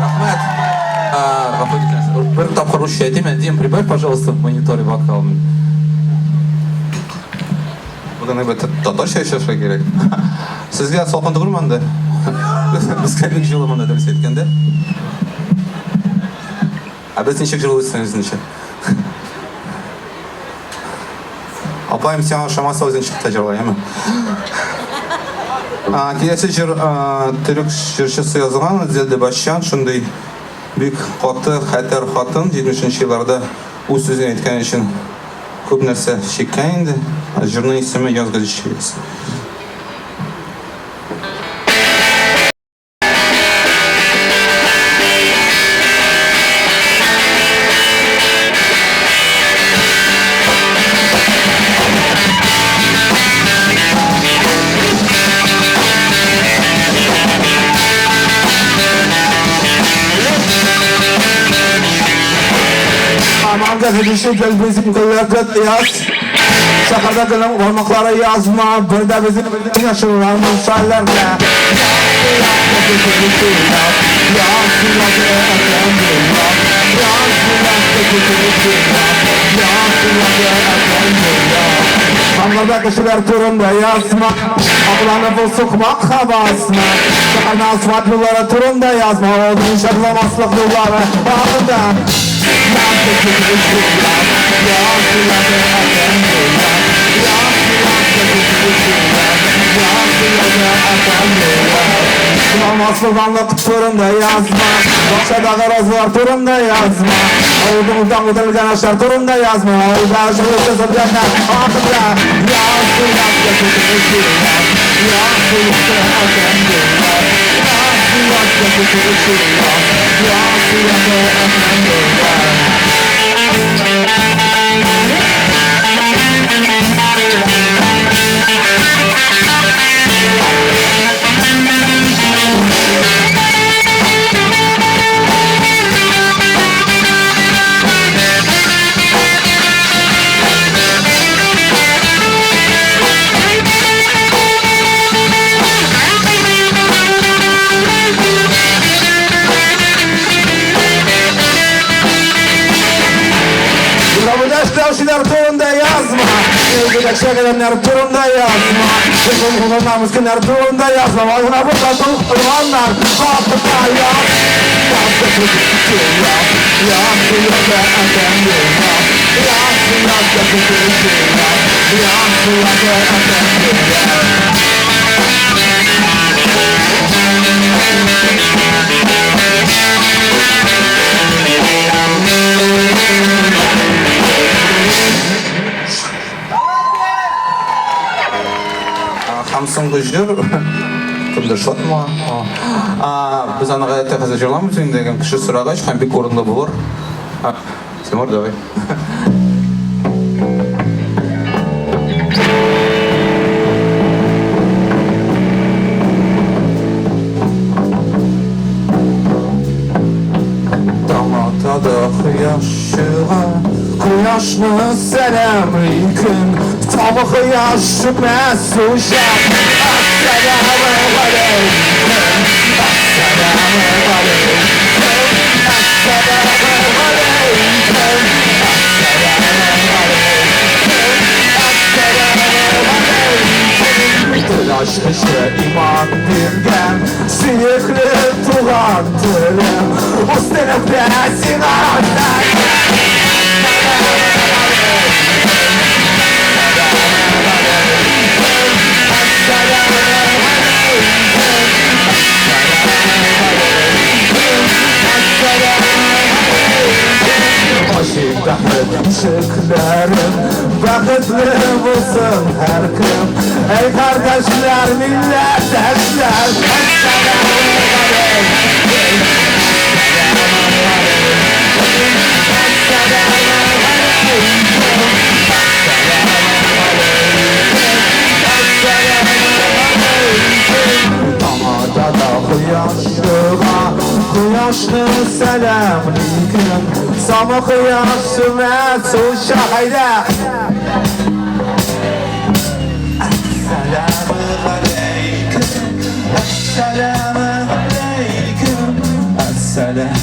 Рәхмәт. Гафу итегез. Бер тапкыр русча әйтим, Дим, прибавь, пожалуйста, в мониторе вокал. Бүген әйбәт татарча эшләргә кирәк. Сезгә салкын түгелме анда? Безгә бик җылы монда, дөрес әйткәндә. Ә без ничек җылы үзенчә? Апаем, сиңа ошамаса, үзең чык та җырла, яме? Киләсе җыр төрек җырчысы язган, Зельда Башчан, шундый бик каты, хәтәр хатын, 70 елларда үз сүзен әйткән өчен күп нәрсә чиккән инде. Җырның исеме Яз газетчигез. Aman gazeteci gel bizim kıllıklı yaz. Şakarda kılın parmakları yazma. Bir de bizim yaşılan musallerle. Anlarda kişiler turunda yazma. Ablanı bu sokmak'a basma. Şakarda asfalt yolları turunda yazma. Olduğun şartlamazlık yolları bağında. Namazsızlanlık turunda yazma. Bahçedagi rozlar turunda yazma. Oldumuzdan o'tilgan ashar turunda yazma. Olda ashurda so'zlarni oxirda Пошилар турында язма. Җиләкчә каләмнәр турында язма. Безнең кулына мескеннәр турында язма. Вагына булса туганнар хакында яз. Яз, яз, яз, яз, яз, яз, яз, яз, Һәм соңгы җыр кемдер шатма. Без аны гадәттә хәзер җырламыйбыз инде, кеше сорагач һәм бик урынлы булыр. Тимур, давай. Таң ата да кояш чыга, Кояшны сәламли көн. Таба кояш сүнмәс учак. Әссәламегаләйкем, әссәламегаләйкем, әссәламегаләйкем, әссәламегаләйкем, әссәламегаләйкем. Тел ачкычы иман биргән сөекле туган телем. Үз телемдә сиңа Ачыйк бәхет ишекләрен, Бәхетле булсын һәркем. Әй, кардәшләр, милләттәшләр, Әссәламегаләйкем, әссәламегаләйкем, әссәламегаләйкем, әссәламегаләйкем, әссәламегаләйкем. Таң ата да кояш чыга, Кояшны сәламли көн. Самы кояш сүнмәс учак, әйдә! Әссәламегаләйкем, әссәламегаләйкем, әссәлам.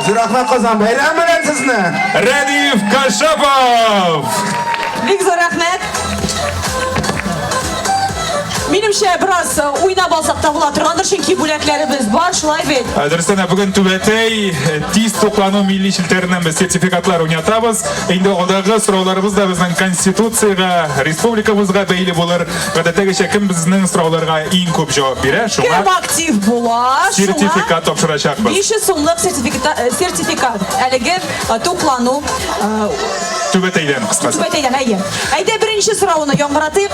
Зур рәхмәт, Казан! Бәйрәм белән сезне! Рәдиф Кашапов! Бик зур рәхмәт. Минемчә, бераз э, уйнап алсак та була торгандыр, чөнки бүләкләребез бар, шулай бит. Ә, Дөрестән дә, бүген Түбәтәй э, тиз туклану милли челтәреннән без сертификатлар уйнатабыз. Инде алдагы сорауларыбыз да безнең Конституциягә, республикабызга бәйле булыр. Гадәттәгечә, кем безнең сорауларга иң күп җавап бирә, шуңа Кем актив була, шуңа сертификат тапшырачакбыз. 500 сумлык сертификат, э, сертификат. Әлеге э, туклану э, Түбәтәйдән, кыскасы. Түбәтәйдән, әйе. Әйдә беренче сорауны яңгыратыйк.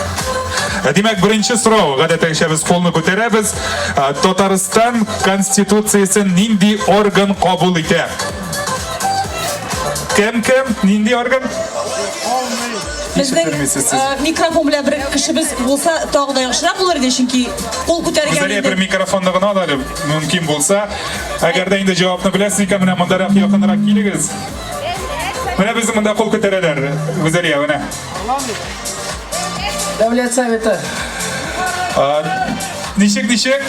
Ә, Димәк, беренче сорау, гадәттәгечә без кулны күтәрәбез. Ә, Татарстан Конституциясен нинди орган кабул итә? Кем кем? Нинди орган? Безнең Ишеттермисез сез. э, микрофон белән бер кешебез булса тагы да яхшырак булыр иде, чөнки кул күтәргән Гүзәлия бер инде. микрофонны гына ал әле, мөмкин булса. Әгәр дә инде җавапны беләсез икән, менә мондарак якынрак килегез. Менә безнең монда кул күтәрәләр. Гүзәлия, менә. Дәүләт Советы. А, Ничек, ничек?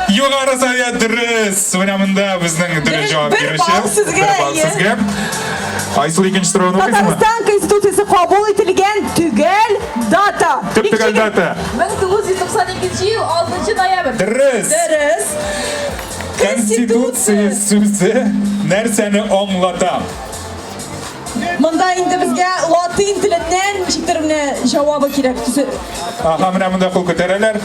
Югары Совет дөрес. Менә монда безнең дөрес Дөрес, җавап бер бирүче. балл сезгә, Бер балл әйе. сезгә. Айсылу икенче сорауны укыйсыңмы? Татарстан Конституциясе кабул ителгән төгәл дата. Төп төгәл дата. 1992 ел 6 ноябрь. Дөрес. Дөрес. Конституция сүзе нәрсәне аңлата? Монда инде безгә латин теленнән ничектер менә җавабы кирәк. Төсе- Ага, менә монда кул күтәрәләр.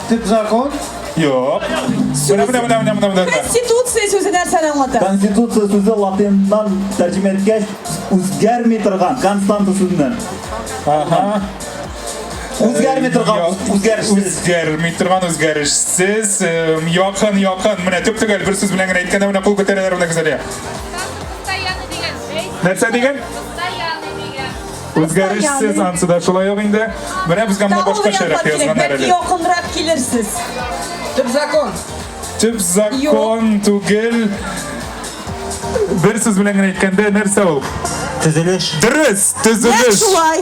Төп закон. Юк. Менә, менә, менә, менә, менә, менә. Конституция сүзе нәрсәне аңлата? Конституция сүзе латиннан тәрҗемә иткәч, үзгәрми торган, константа сүзеннән. Ага. Үзгәрми торган, үзгәрешсез. Үзгәрми торган, үзгәрешсез. Якын, якын. Менә төп-төгәл бер сүз белән генә әйткәндә менә кул күтәрәләр менә Гүзәлия. Постоянный дигән. Нәрсә дигән? Постоянный дигән. Үзгәрешсез ансы да шулай ук инде. Менә безгә монда Тагын башкачарак вариантлар кирәк, язганнар бәлки әле. якынрак килерсез. Төп закон. Төп закон түгел. Бер сүз белән генә әйткәндә, нәрсә ул? Төзелеш. Дөрес, Нәкъ төзелеш. шулай.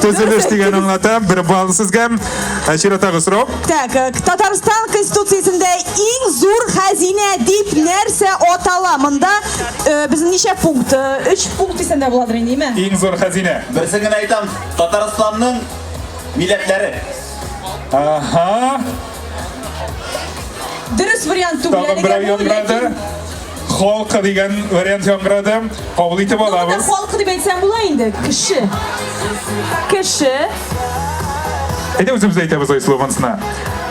Төзелеш дигән аңлата. Бер балл сезгә. Ә чираттагы сорау. Так, э, Татарстан Конституциясендә иң зур хәзинә дип нәрсә атала? Монда э, безнең ничә пункт? Э, Өч пункт дисәң дә буладыр инде, име? Иң зур хәзинә. Берсен генә әйтәм, Татарстанның милләтләре. Ага. Дөрес вариант түгел Тагын әлегә берәү бу, яңгырады. ләкин Халкы дигән вариант яңгырады. Кабул итеп Ну, монда алабыз. халкы дип әйтсәң була инде. Кеше. Кеше. Әйдә үзебез әйтәбез Айсылу монысына.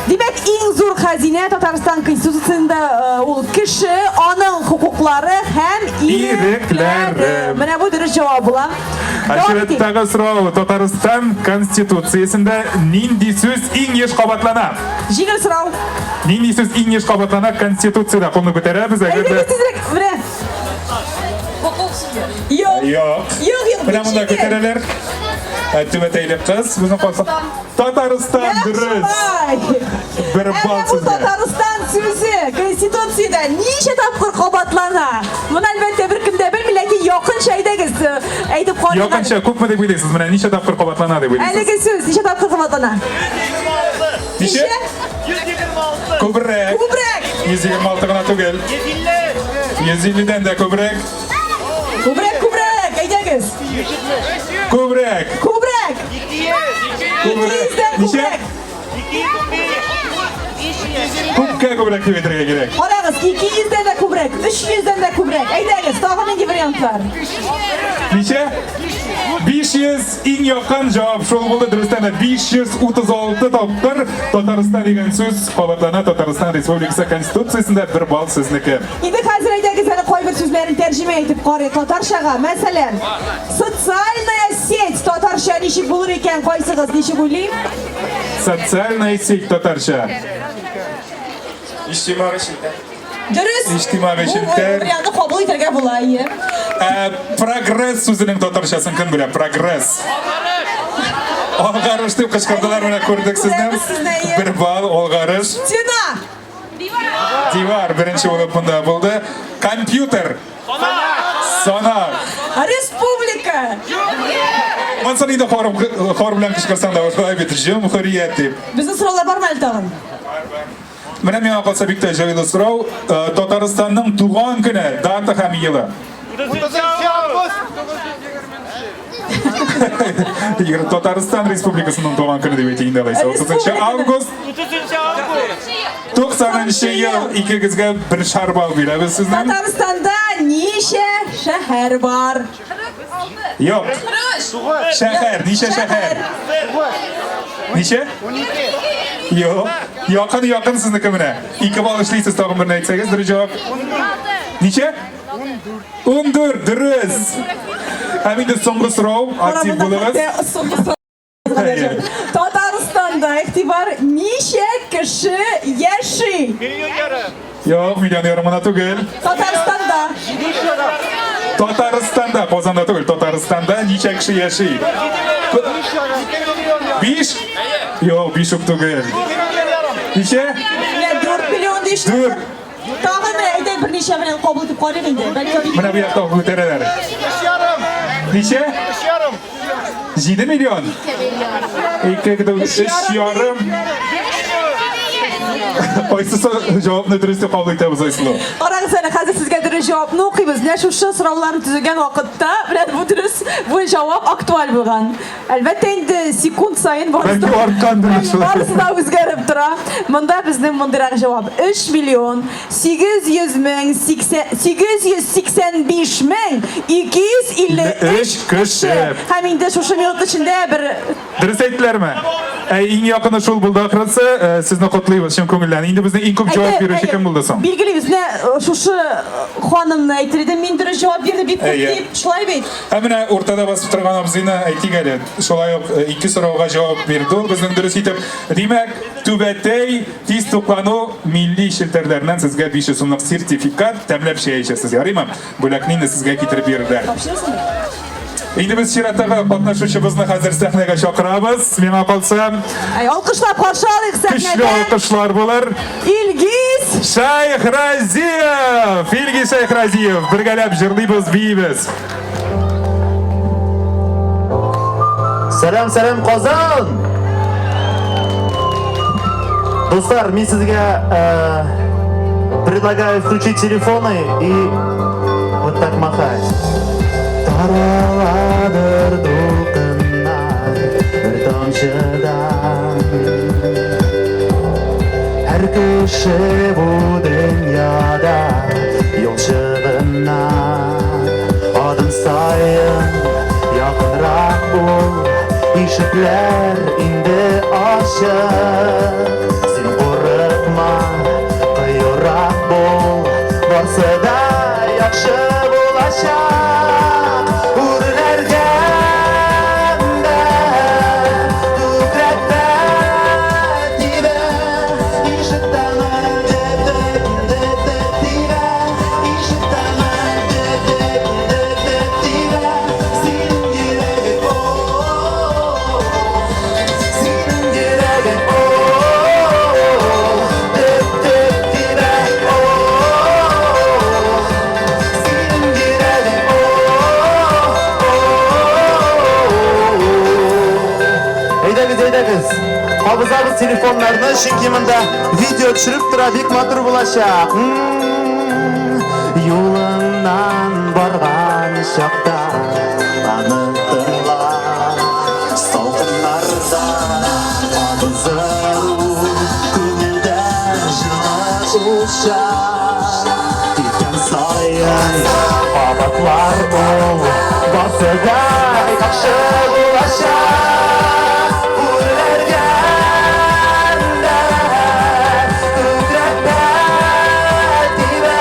Димәк, иң зур хәзинә Татарстан Конституциясендә э, ул кеше, аның хокуклары һәм Ирекләре. ирекләре. Менә бу дөрес җавап була. Ә Дәвам итик. чираттагы сорау Татарстан Конституциясендә нинди сүз иң еш кабатлана? Җиңел сорау. Нинди сүз иң еш кабатлана Конституциядә? Кулны күтәрәбез, әгәр дә Әйдәгез тизрәк. Менә. Юк. Юк. Юк, юк. Менә монда бик җиңел. күтәрәләр. Ә, Түбәтәйле кыз безнең калса. Татарстан дөрес. Шулай. Бер Ә балл менә бу сезгә. Татарстан сүзе Конституциядә ничә тапкыр кабатлана? Моны әлбәттә беркем дә белми, ләкин якынча әйдәгез, э, әйтеп карыйк. әле. Якынча күпме дип уйлыйсыз? Менә ничә тапкыр кабатлана дип уйлыйсыз? Әлеге сүз ничә тапкыр кабатлана? Ничә? 126. Күбрәк. Күбрәк. 126 гына түгел. 150. 150-дән дә күбрәк. Күбрәк, күбрәк, әйдәгез. Күбрәк. Күбрәк. Күбрәк. 200-дән Ничә? күбрәк. Күпкә күбрәк дип әйтергә кирәк. Карагыз, 200-дән дә күбрәк, 300-дән дә күбрәк. Әйдәгез, тагын нинди вариантлар? Ничә? 500 иң якын җавап шул булды. Дөрестән дә 536 тапкыр Татарстан дигән сүз кабатлана Татарстан Республикасы Конституциясендә бер балл сезнеке. Инде хәзер әйдәгез әле кайбер сүзләрен тәрҗемә итеп карыйк татарчага. Мәсәлән, социальная сеть татарча ничек булыр икән, кайсыгыз ничек уйлый? Социальная сеть татарча. Иҗтимагый челтәр. Дөрес. Иҗтимагый Бу челтәр. вариантны кабул итәргә була, әйе. Ә, прогресс сүзенең татарчасын кем белә? Прогресс. Алгарыш дип кычкырдылар, менә күрдек сезне. Күрәбез сезне, әйе. Бер балл алгарыш. Стена. Дивар беренче булып монда булды. Компьютер. Санак. Республика. Монсын инде хор, хор белән кычкырсаң да шулай бит. Җөмһүрият дип. Безнең сораулар бармы әле тагын? Менә миңа калса бик тә җайлы сорау. Э, Татарстанның туган көне, дата һәм елы. 30 август. Егер Татарстан Республикасының туган көне дип әйтик инде алайса. 30 август 30 август. 90 ел икегезгә бер шар балл бирәбез сезнең. Татарстанда ничә шәһәр бар? Юк. Шәһәр, ничә шәһәр? Ничә? 12. Юк. Якын, якын сезнеке менә. Ике балл эшлисез тагын берне әйтсәгез, дөрес җавап. Ничә? 14, дөрес. Һәм инде соңгы сорау, актив булыгыз. Әйе. Татарстанда игътибар ничә кеше яши? Юк, миллион ярым гына түгел. Татарстанда. Татарстанда, Казанда түгел, Татарстанда ничә кеше яши? Биш? Юк, биш үк түгел. Ничә? Менә 4 миллион диште. Дүрт. Тагын менә әйдә берничә белән кабул итеп карыйк инде. Бәлки Менә бу якта күтәрәләр. Ничә? 7 миллион. 2 3 ярым. Кайсысы җавапны дөрес дип кабул итәбез, Айсылу? Карагыз әле, хәзер сезгә дөрес җавапны укыйбыз. Менә шушы сорауларны төзегән вакытта, менә бу дөрес, бу җавап актуаль булган. Әлбәттә инде секунд саен барысы Бәлки арткандыр шулай. барысы да үзгәреп тора. Монда безнең мондыйрак җавап. 3 миллион 800 мең 885 мең 253 кеше. Һәм инде шушы минут эчендә бер Дөрес әйттеләрме? Ә иң якыны шул булды ахрысы. Э, сезне котлыйбыз чын күңелдән. Инде безнең иң күп җавап бирүче кем булды соң? Билгелибез, менә э, шушы ханымны әйтер идем, мин дөрес җавап бирде бик күп дип, шулай бит? Ә менә уртада басып торган абзыйны әйтик әле. Шулай ук э, ике сорауга җавап бирде ул безнең дөрес итеп. Димәк, түбәтәй тиз туклану милли челтәрләреннән сезгә 500 сумлык сертификат, тәмләп чәй эчәрсез, ярыймы? Бүләкне инде сезгә китереп бирерләр. Инде без чираттагы катнашучыбызны хәзер сәхнәгә чакырабыз. Миңа калса, Әй, алкышлап каршы алыйк көчле сәхнәдә. алкышлар булыр. Илгиз Шәйхразиев! Илгиз Шәйхразиев! Бергәләп җырлыйбыз, биибез. Сәлам, сәлам, Казан! Дуслар, мин сезгә э, предлагаю включить телефоны и вот так махать. Тараладыр дулкыннар бер тамчыдан. Һәр кеше бу дөньяда юлчы гына. Адым саен якынрак бул, ишекләр инде ачык. Син курыкма, кыюрак бул, барсы да яхшы булачак. Үрләргә дә күкрәктә тибә, ишетәмен дөп-дөп-дөп-дөп тибә, ишетәмен дөп-дөп-дөп-дөп тибә, синең йөрәгең, о, синең йөрәгең, о, дөп-дөп тибә, о, синең йөрәгең, о, Әйдәгез, әйдәгез. Кабызабыз телефоннарны, чөнки монда видео төшереп тора, бик матур булачак. Юлыңнан барган чакта аны тыңла. Салкыннарда кабызыру күңелдә җылы учак. Киткән саен кабатлар ул, барсы да яхшы булачак. Үрләргә дә күкрәктә тибә,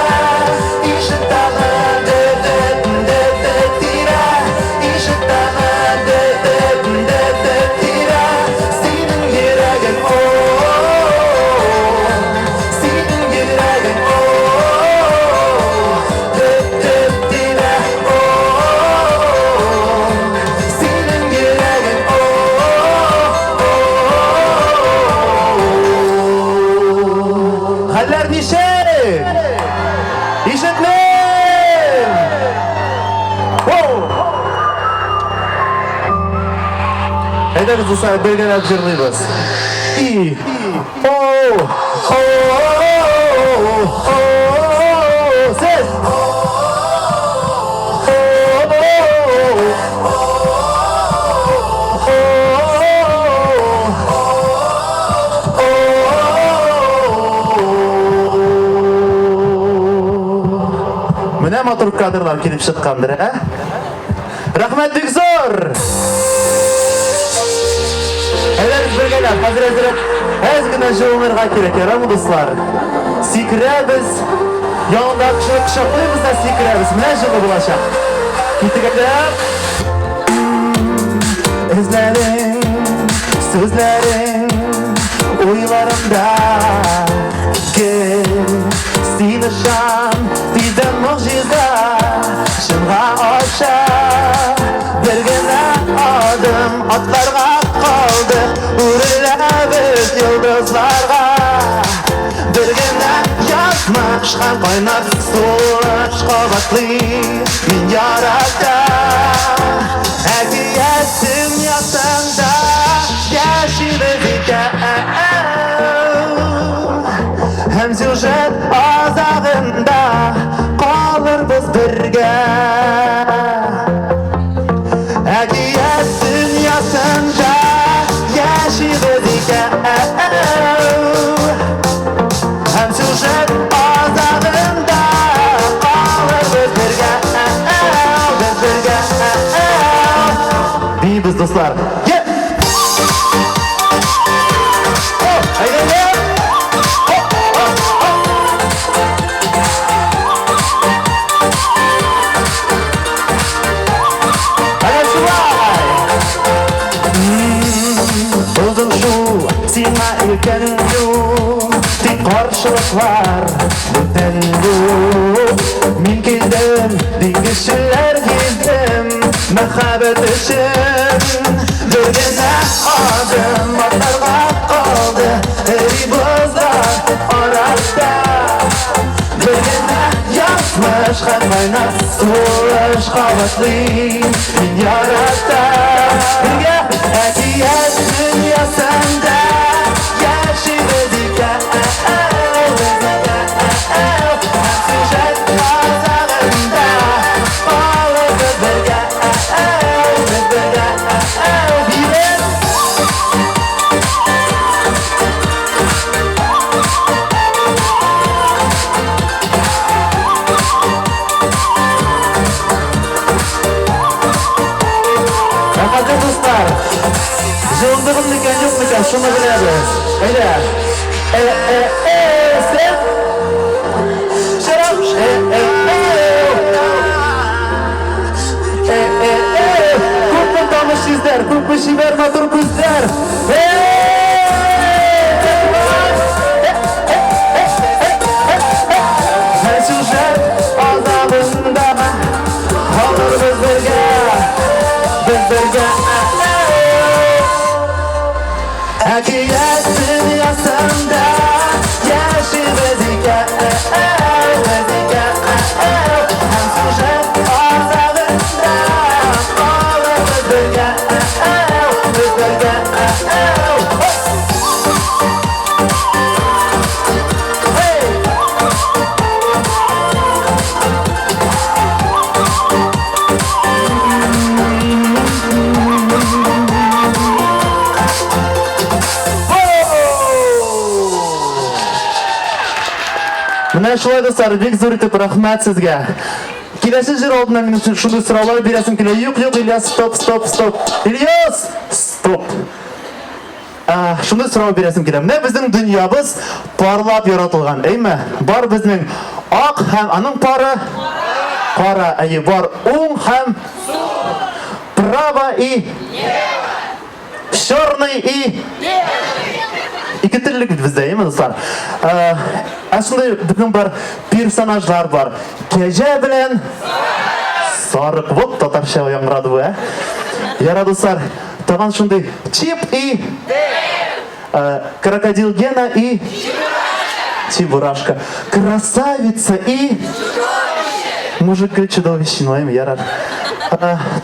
ишетәмен дөп-дөп-дөп-дөп тибә, ишетәмен дөп-дөп-дөп-дөп тибә, синең йөрәгең, о, синең йөрәгең, о, дөп-дөп тибә, о, синең йөрәгең, о, Хәлләр ничек? Ишетмим! Оу! Әйдәгез, дуслар, бергәләп җырлыйбыз. И, оу, оу, оу, сез! Менә матур кадрлар килеп чыккандыр, ә? Рәхмәт бик зур! Әйдәгез бергәләп, хәзер әзерәк әз генә җылынырга кирәк, ярамы, дуслар? Сикерәбез, янындагы кешене кочаклыйбыз да сикерәбез. Менә җылы булачак. Киттек әйдә. Эзләрең, сүзләрең уйларымда гел. Син ышан, тиздән могҗиза чынга аша. Бер генә адым атларга калды, үреләбез йолдызларга. Бер генә язмыш һәм кайнар сулыш кабатлый, мин яратам. Әкият дөньясында яшибез икән. Һәм сюжет азагында калырбыз бергә. Әкият дөньясында яшибез икән. Һәм сюжет азагында калырбыз бергә. Без бергә. Биибез, дуслар. Yeah! Бүтән юк, тик каршылыклар бүтән юк. Мин килдем, диңгезчеләр гиздем, мәхәббәт өчен бер генә адым атларга калды, эри бозлар арада. Бер генә язмыш һәм кайнар сулыш кабатлый, мин яратам. Бергә әкият дөньясында яшибез икәү, без икәү. Һәм сюжет азагында калырбыз бергә, без бергә. Биеп! Ә хәзер, дуслар, җылындыгым микән, юк микән, шуны беләбез. Әйдә. Э, э, э, сен. Шарап. Э, э, э. Э, э, э. Күпме таныш йөзләр, күпме чибәр матур күзләр. Э! Һәр сюжет азагында калырбыз бергә, без бергә. Әкият дөньясында яшибез икәү, без икәү. Һәм сюжет азагында калырбыз бергә, без бергә. Hey! Менә шулай, дуслар, бик зур итеп рәхмәт сезгә. Киләсе җыр алдыннан минем шундый сораулар бирәсем килә. Юк, юк, Ильяс, стоп, стоп, стоп. Ильяс, стоп. Ә, шундый сорау бирәсем килә. Менә безнең дөньябыз парлап яратылган, әйме? Бар безнең ак һәм аның пары кара, әйе, бар уң һәм право и черный и ике теллек бит бездә, әйеме, дуслар? Ә, ә шундый безнең бар персонажлар бар. Кәҗә белән сарык. Вот татарча яңгырады бу, ә? Яра, дуслар, тагын шундый Чип и Крокодил Гена и Чебурашка. Красавица и Мужик и чудовище, ну, ярар.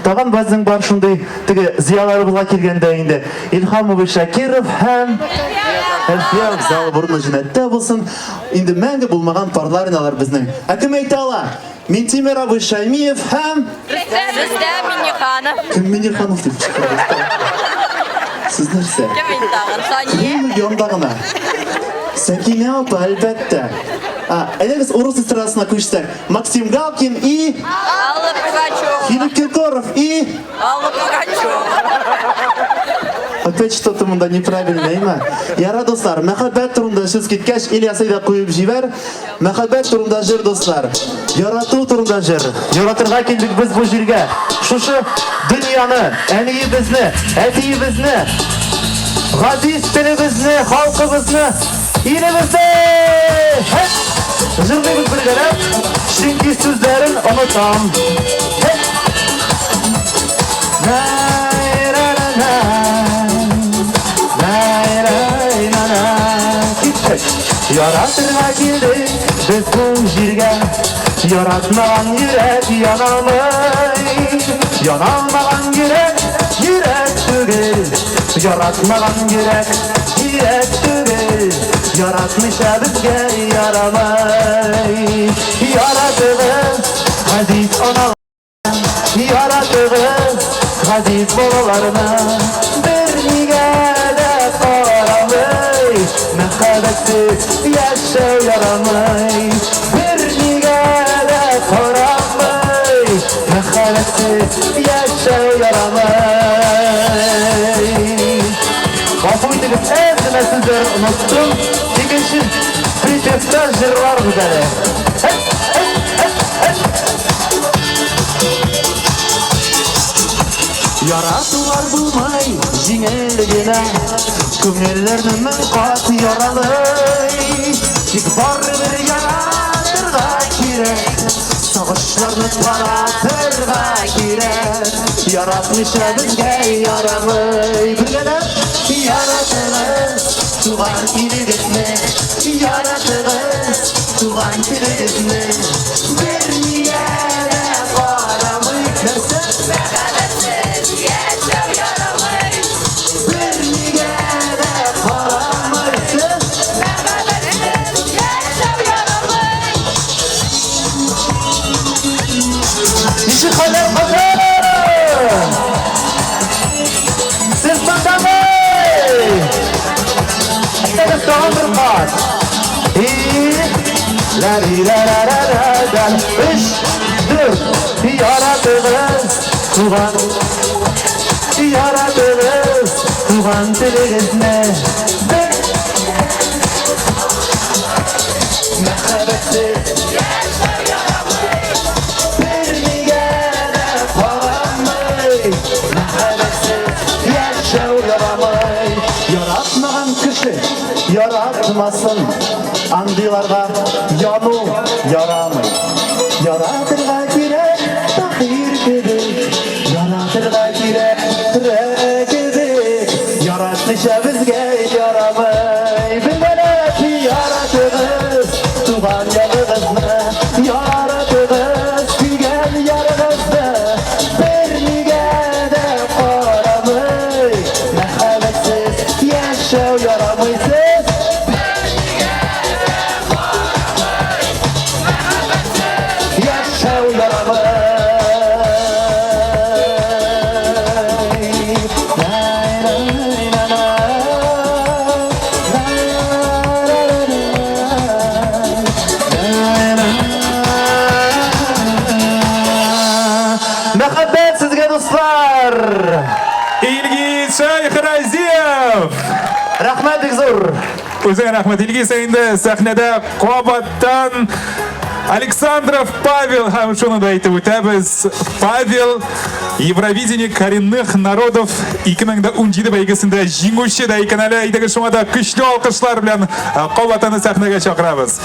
Тагын безнең бар шундый теге зыяларыбызга килгәндә инде Илһам абый Шакиров һәм Әлфия залы борыны җәннәттә булсын. Инде мәңге булмаган парлар инде алар безнең. Ә кем әйтә ала? Минтимер абый Шаймиев һәм Рөстәм Миңнеханов. Кем Миңнеханов дип кычкырды? Сез нәрсә? Кем инде тагын? Сания. Кем янда гына? Сәкинә апа, әлбәттә. А, әйдәгез урыс эстрадасына күчсәк. Максим Галкин и Алла Пугачева. Филипп Киркоров и Алла Пугачева. Опять что-то монда неправильно, әйме? Яра, дуслар, мәхәббәт турында сүз киткәч, Ильяс, әйдә куеп җибәр. Мәхәббәт турында җыр, дуслар. Ярату турында җыр. Яратырга килдек без бу җиргә. Шушы дөньяны, әниебезне, әтиебезне, газиз телебезне, халкыбызны, илебезне! Һәп! Җырлыйбыз бергәләп, чөнки сүзләрен онытам. Һәп! Най-ра-ра-на. Най-рай-на-на. Киттек. Яратырга килдек без бу җиргә. Яратмаган йөрәк яналмый. Яналмаган йөрәк йөрәк түгел. Яратмаган йөрәк йөрәк түгел. Яратмыйча безгә ярамый. Яратыгыз, газиз аналар. Яратыгыз, газиз балаларны. Бернигә дә карамый, мәхәббәтсез яшәү ярамый. Бернигә дә карамый, мәхәббәтсез яшәү ярамый. Гафу итегез, әз генә сүзләр оныттым. Икенче припевта җырларбыз әле. Һәп, һәп, һәп, һәп. Яратулар булмый җиңел генә, Күңелләрне мең кат яралый. Тик барыбер яратырга кирәк, Сагышларны таратырга кирәк. Яратмыйча безгә ярамый. Бергәләп яратыгыз туган илегезне, Яратыгыз туган телегезне. Бернигә дә карамый. Нәрсә? Мәхәббәтсез яшәү ярамый. Бернигә дә карамый. Сез? Мәхәббәтсез яшәү ярамый. Ничек хәлләр, Казан? Сез мондамы? Әйдәгез тагын бер кат. И ла ри ла ла ла ла ла. Өч, дүрт. Яратыгыз туган Яратыгыз туган телегезне. Бер Мәхәббәтсез яшәү ярамый. Бернигә дә карамый. Мәхәббәтсез яшәү ярамый. Яратмаган кеше яратмасын. Андыйларга яну ярамый. Яратырга кирәк Таһир кебек. Яратырга кирәк Түрә кебек. Яратмыйча безгә ярамый. Бергәләп яратыгыз туган ягыгызны. Яратыгыз сөйгән ярыгызны. Бернигә дә карамый. Мәхәббәтсез яшәү ярамый. Сез яшәү ярамый. Най-най-на-на. Най-най-на. Мәхәббәт сезгә, дуслар! Илгиз Шәйхразиев! Рәхмәт бик зур! Үзеңә рәхмәт, Илгиз. Инде сәхнәдә кабаттан Александров Павел һәм шуны да әйтеп үтәбез. Павел Евровидение коренных народов 2017 бәйгесендә җиңүче дә икән әле. Әйдәгез шуңа да көчле алкышлар белән кабаттан сәхнәгә чакырабыз.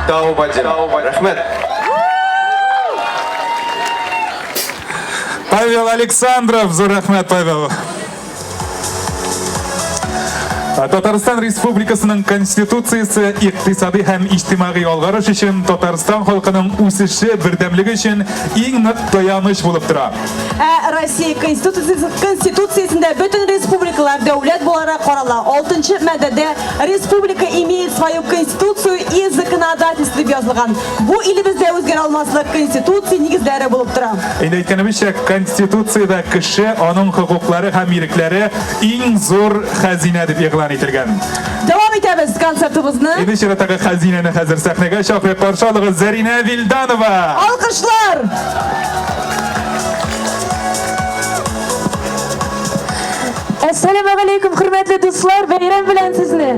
Таубадин. Рәхмәт. Павел Александров, зур рәхмәт, Павел. Татарстан Республикасының Конституциясе икътисади һәм иҗтимагый алгарыш өчен Татарстан халкының үсеше, бердәмлеге өчен иң нык таяныч булып тора. Ә Россия Конституциясе Конституциясендә бөтен республикалар дәүләт буларак карала. 6 маддәдә республика имеет свою конституцию и законодательство дип язылган. Бу илебездә үзгәрә алмаслык конституция нигезләре булып тора. Инде әйткәнебезчә, Конституциядә кеше, аның хокуклары һәм ирекләре иң зур хәзинә дип игълан ителгән. Дәвам итәбез концертыбызны. Инде чираттагы хәзинәне хәзер сәхнәгә чакырып каршы алыгыз Зәринә Вилданова. Алкышлар! Әссәламегаләйкүм, хөрмәтле дуслар, бәйрәм белән сезне!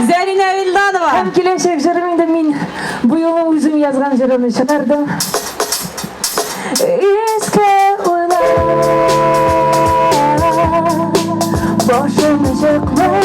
Зәринә Вилданова. Һәм киләчәк җырым инде мин бу юлы үзем язган җырымны чыгардым. Иске уйлар башым чыкмый.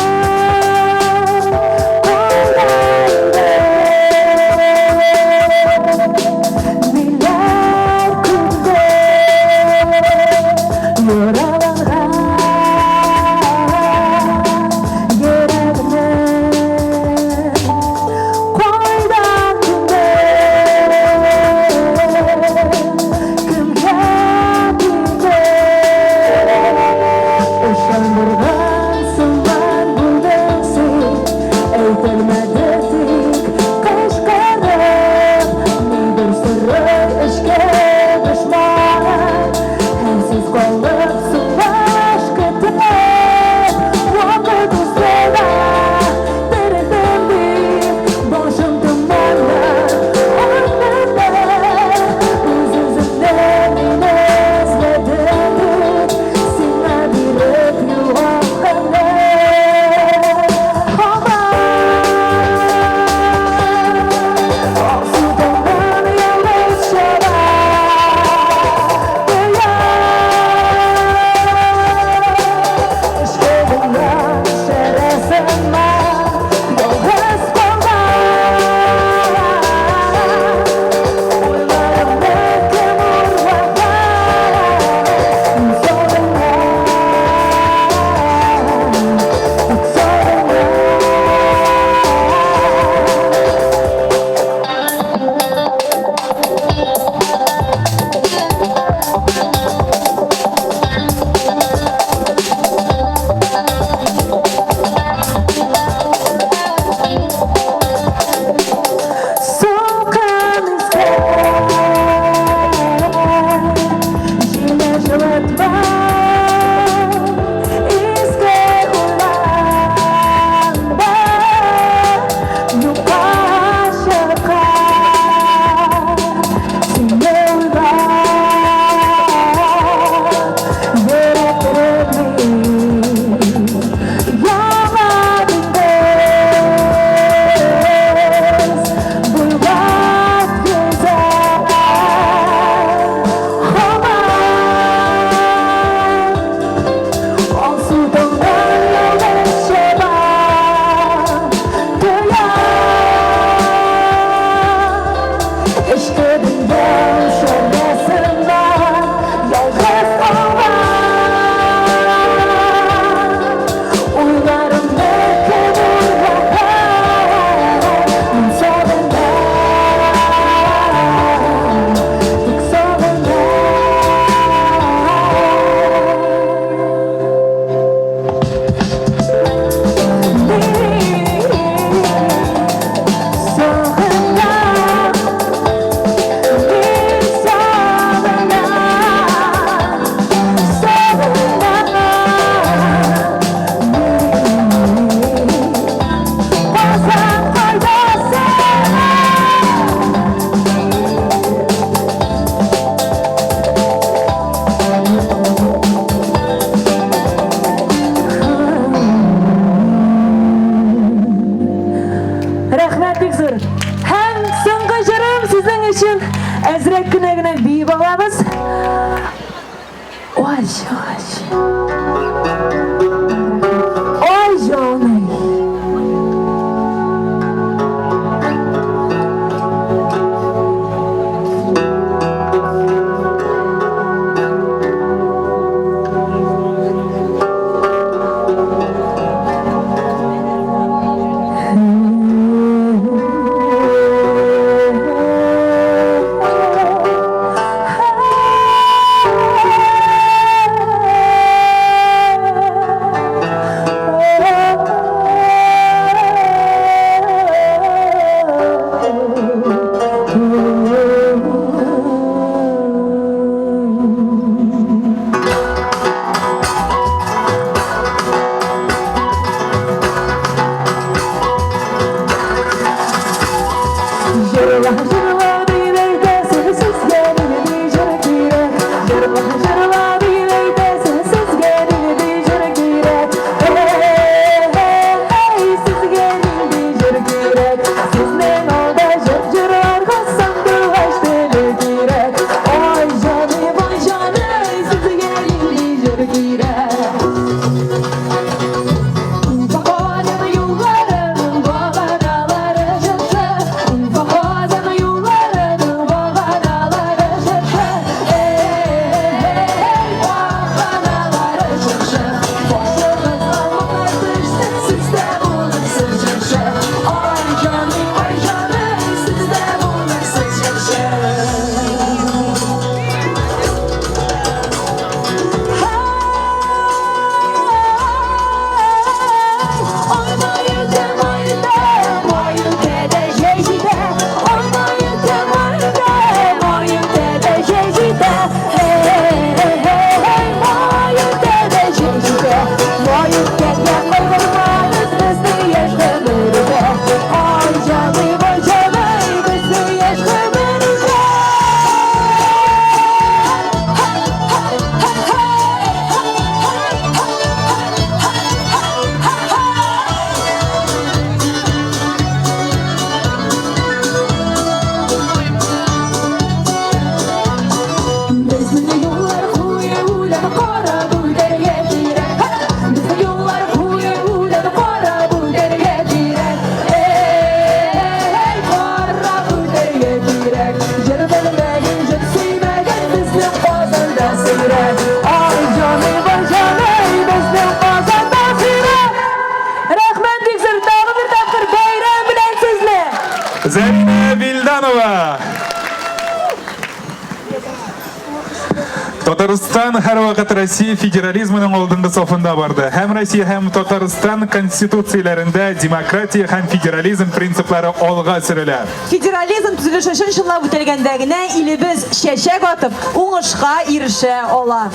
Татарстан һәрвакыт Россия федерализмының алдынгы сафында барды. Һәм Россия һәм Татарстан конституцияләрендә демократия һәм федерализм принциплары алга сөрелә. Федерализм төзелеше чын-чынлап үтәлгәндә генә илебез чәчәк атып, уңышка ирешә ала.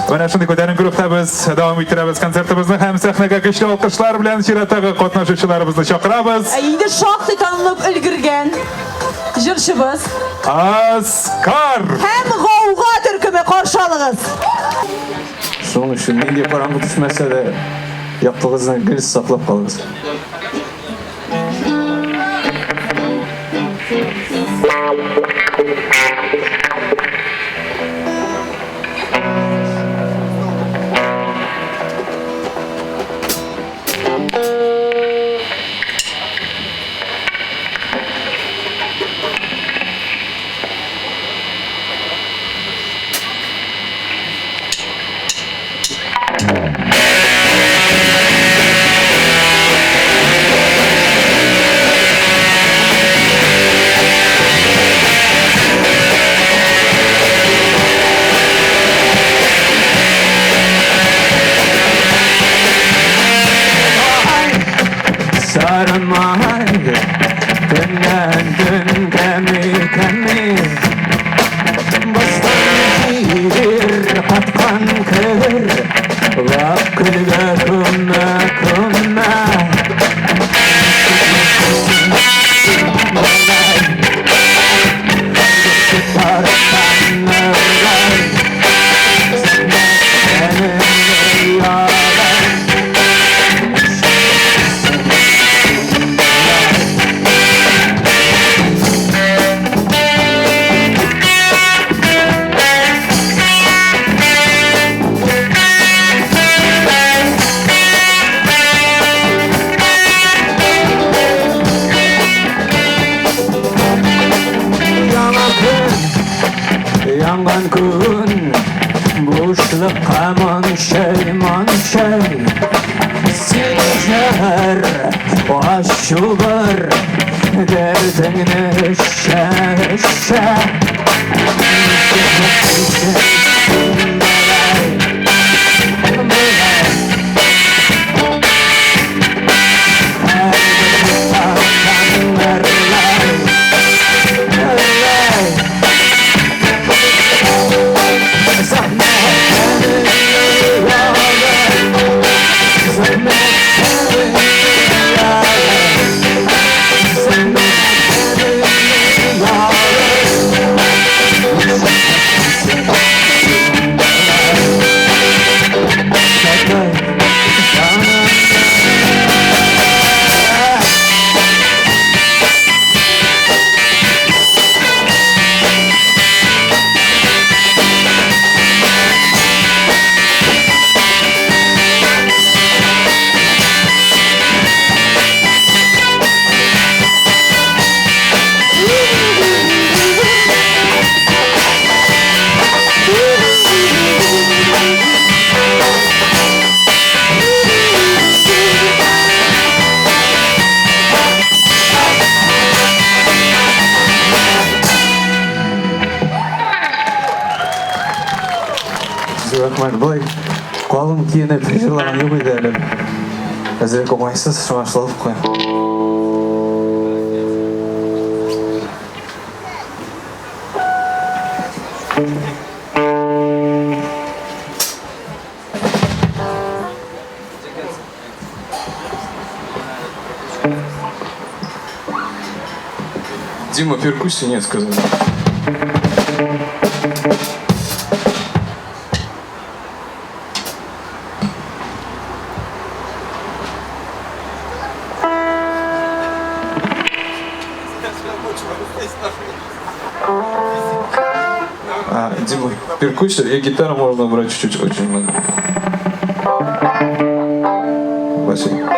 Менә шундый күтәренке рухта без дәвам иттерәбез концертыбызны һәм сәхнәгә көчле алкышлар белән чираттагы катнашучыларыбызны чакырабыз. Ә инде шактый танылып өлгергән җырчыбыз. Аскар! Һәм Гауга төркеме каршы алыгыз! Шуның өчен нинди караңгы төшмәсә дә, яктылыгызны гел саклап калыгыз. Сарымай көннән көн кәми кәми Баскан җир каткан кер Вак көлгә күмә күмә Яңа көн, янган көн, бушлыкка манчай, манчай. Син җәһәр, ачу бар, дәртеңне эчә, эчә. Рәхмәт. Болай калын киенеп җырлаган юк иде әле. Әзрәк уңайсыз, шуңа шылып куям. Дима, перкуссии нет, сказали. А, Дима, перкуссию и гитару можно брать чуть-чуть, очень много. Спасибо.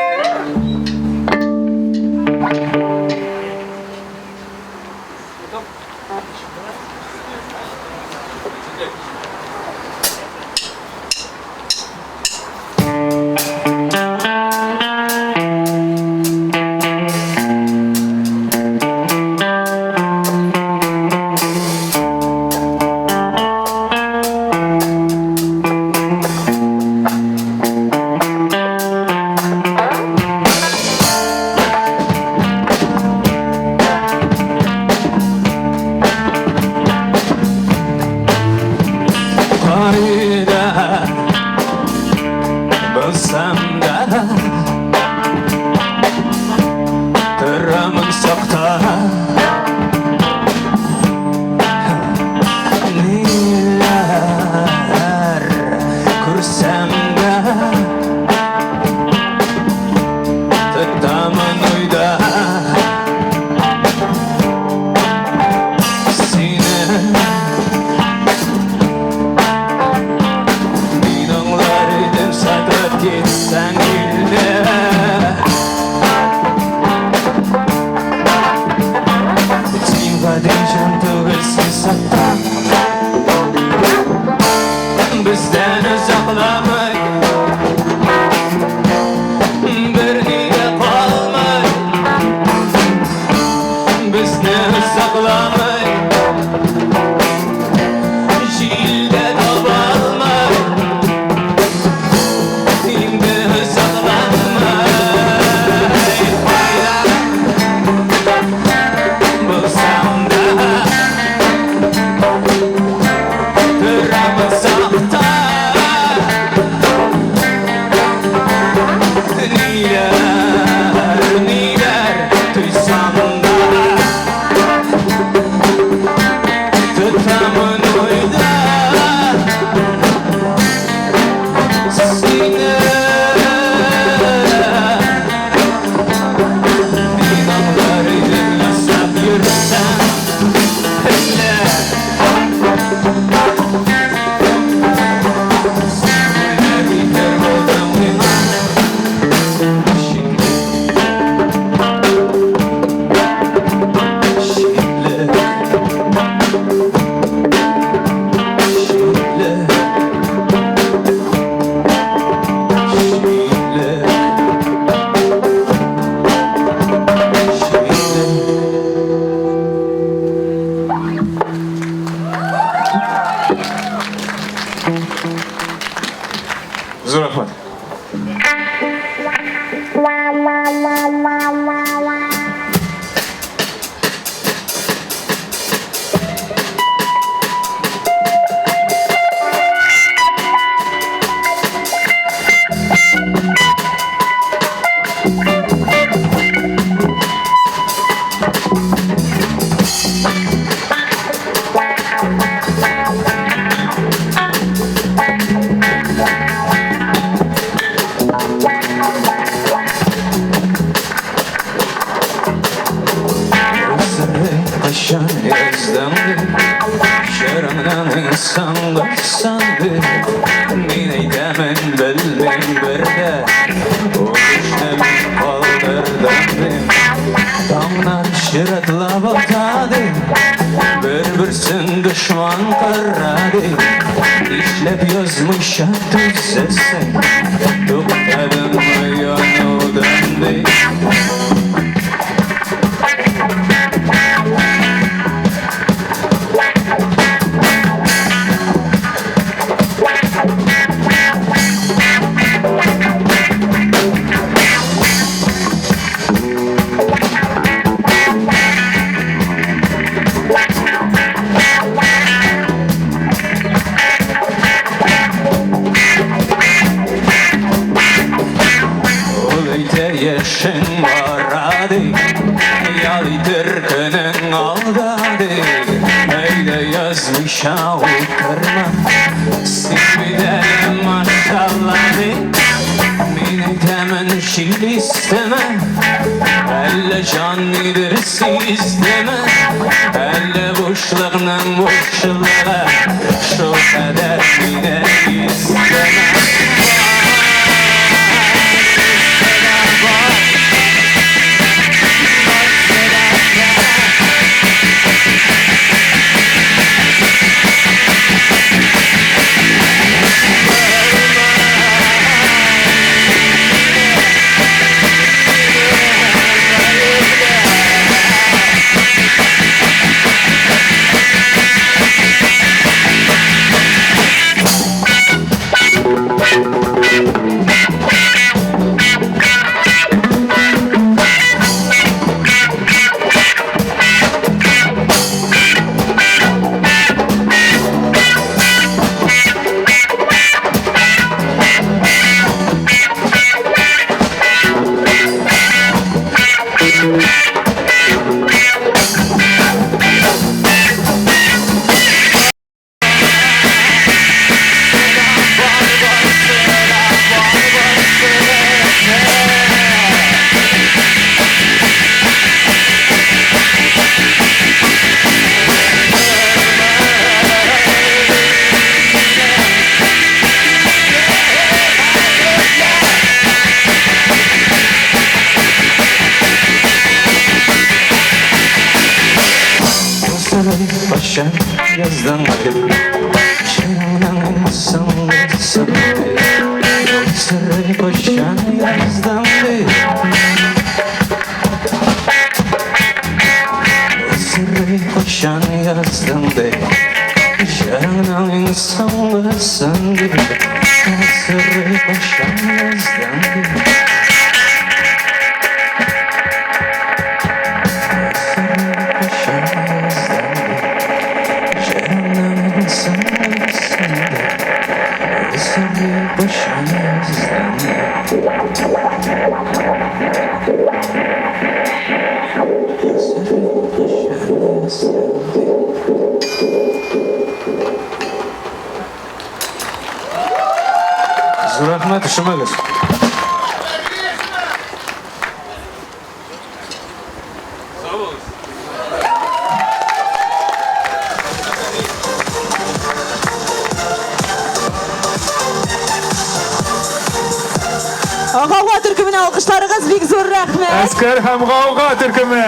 Гауга төркеменә алкышларыгыз бик зур рәхмәт. Әскәр һәм Гауга төркеме.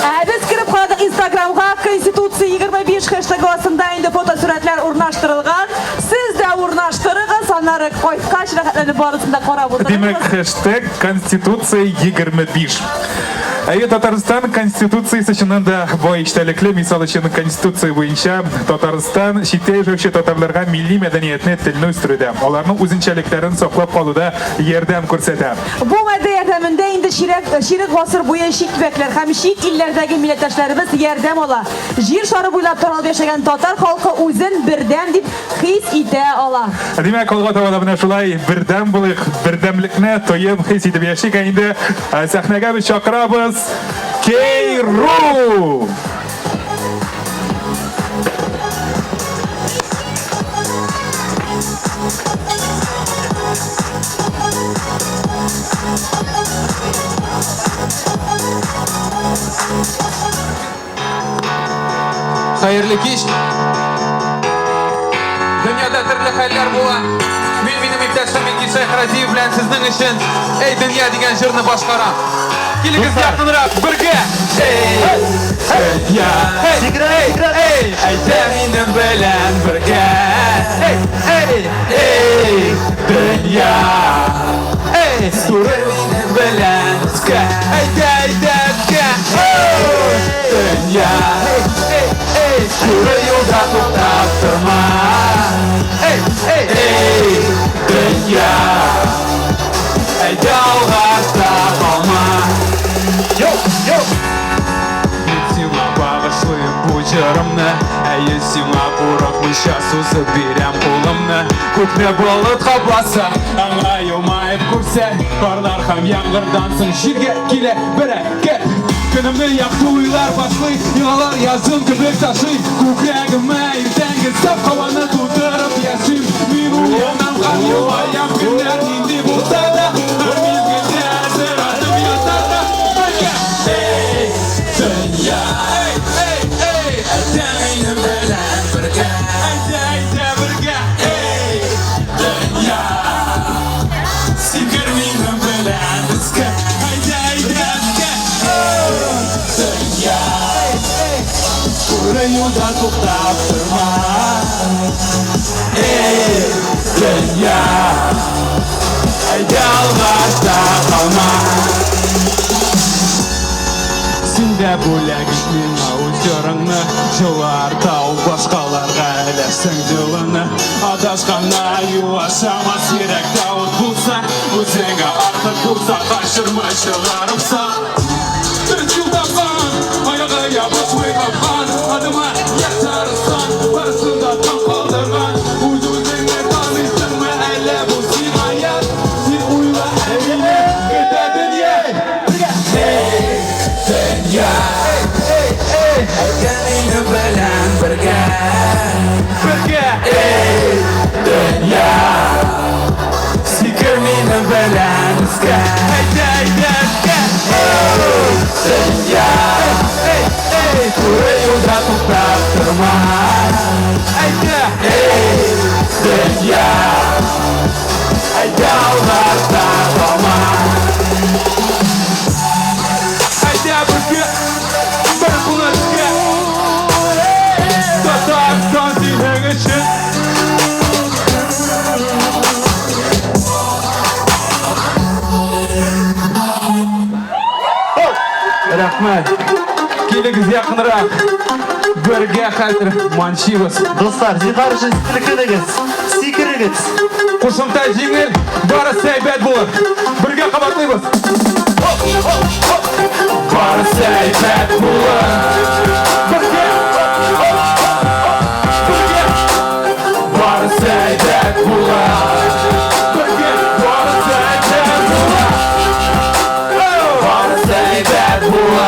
Ә без кереп карадык Инстаграмга Конституция 25 хэштегы астында инде фотосурәтләр урнаштырылган. Сез дә урнаштырыгыз, аннары кайткач рәхәтләнеп барысын да карап Димәк, утырыгыз. хэштег Конституция 25. Әйе, Татарстан Конституциясе чыннан да бай эчтәлекле. Мисал өчен, Конституция буенча Татарстан читтә яшәүче татарларга милли мәдәниятне, телне үстерүдә, аларның үзенчәлекләрен саклап калуда ярдәм күрсәтә. Бу маддә ярдәмендә инде чирек, чирек гасыр буе чит төбәкләр һәм чит илләрдәге милләттәшләребез ярдәм ала. Җир шары буйлап таралып яшәгән татар халкы үзен бердәм дип хис итә ала. Димәк, алга таба да менә шулай бердәм булыйк, бердәмлекне тоеп, хис итеп яшик. Ә инде сәхнәгә без чакырабыз Кейру! Хәерле кич. Дөньяда төрле хәлләр була. Мин минем иптәшем Илгиз Шәйхразиев белән сезнең өчен Эй, дөнья дигән җырны башкарам. Килегез якынрак, бергә! Эй, дөнья! Эй, эй, эй, әйдә минем белән бергә! Эй, эй, эй, дөнья! Эй, туры минем белән өскә! Әйдә, әйдә, өскә! Эй, дөнья! Эй, эй, эй, туры юлда туктап торма! Эй, эй, эй, дөнья! Әйдә алга артта калма! Йоу, йоу! Мин сиңа багышлыйм бу җырымны, Әйе, сиңа курыкмыйча сузып бирәм кулымны. Күкне болыт капласа, аңа елмаеп күрсә, Карлар һәм яңгырдан соң җиргә килә бәрәкәт. Көнемне якты уйлар башлый, Елгалар язын кебек ташый. Күкрәгемә иртәнге саф һаваны тутырып яшим. Мин уянам һәм елмаям, көннәр нинди булса да, Һәр мизгелдә әзер адым ясарга бергә. Эй, дөнья, эй, эй, эй, әйдә минем белән бергә. Әйдә, әйдә бергә, эй, дөнья. Сикер минем белән өскә. Әйдә, әйдә өскә, эй, дөнья. Эй, эй, туры юлда туктап торма. Эй, дөнья. Әйдә алга артта калма. Син дә бүләк ит миңа үз җырыңны, Җылар тау башкаларга өләшсәң җылыны. Адашканга юл ашамас йөрәктә ут булса, Үзеңә артык булса качырма чыгарып сал. Дөрес юл тапкан, аягы ябышмый капкан, Адымы яшь арыслан, барысын да таң калдырган. Үз-үзеңне таныйсыңмы, әллә бу сиңа ят? Син уйла, ә мине көтә дөнья. Бергә! Эй, дөнья! Эй, эй, эй! Әйдә минем белән бергә. Бергә! Эй, дөнья! Сикер минем белән өскә. Әйдә, әйдә, өскә. Эй, дөнья! Эй, эй, эй! Туры юлда туктап торма. Әйдә! Эй, дөнья! Әйдә алга артта калма. Әйдә бергә, бер кулны өскә. Татарстан синең өчен. Рәхмәт. Килегез якынрак. Бергә хәзер манчибыз. Дуслар, зинһар өчен селкенегез, сикерегез. Кушымта җиңел, барысы әйбәт булыр. Бергә кабатлыйбыз. Барысы әйбәт булыр. Бергә. Бергә. Барысы әйбәт булыр. Бергә. Барысы әйбәт булыр. Барысы әйбәт булыр.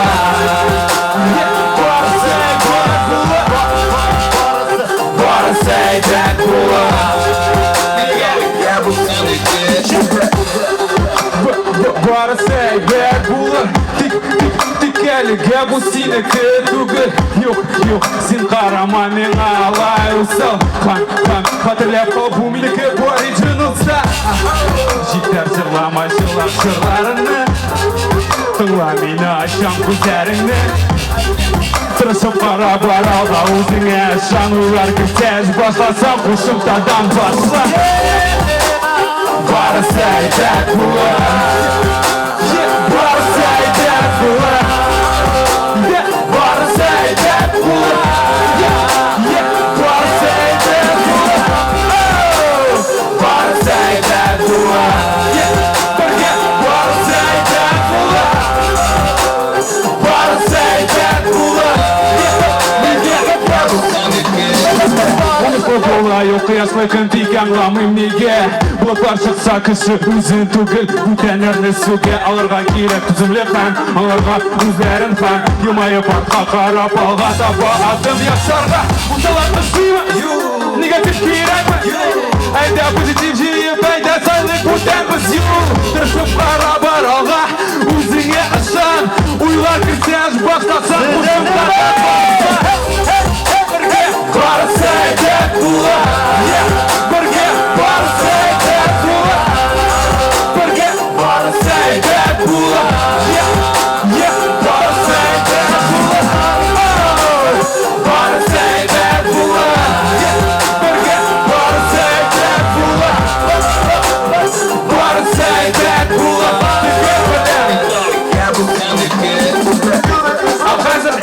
Барысы әйбәт булыр. Барысы әйбәт булыр. Барысы әйбәт булыр. Тик, тик, тик әлегә бу синеке түгел. Юк, юк, син карама миңа алай усал. Хан, хан, хәтерләп кал, бу минеке бу оригиналса. Җитәр җырлама җырлап җырларыңны. Тыңла мине, ачам күзләреңне. Тырышып кара бар алга үзеңә ышанулар кертә башласаң кушымтадан башла. Барысы әйбәт булыр. Барысы әйбәт булыр. Кояшлы көн тик аңламыйм нигә Болытлар чыкса кеше үзен түгел Бүтәннәрне сүгә алырга кирәк түземлек һәм аңларга үзләрен һәм Елмаеп артка карап алга таба адым ясарга Бусалар ошыймы? Юк. Негатив кирәкме? Юк. Әйдә позитив җыеп, әйдә сайлыйк бүтәнбез юл Тырышып кара бар алга, үзеңә ышан Уйлар керсә, эш башласаң, кушымта Бергә барысы әйбәт була Бергә барысы әйбәт була Бергә барысы әйбәт була Барысы әйбәт була Барысы әйбәт була Бергә барысы әйбәт була Барысы әйбәт була Хәзер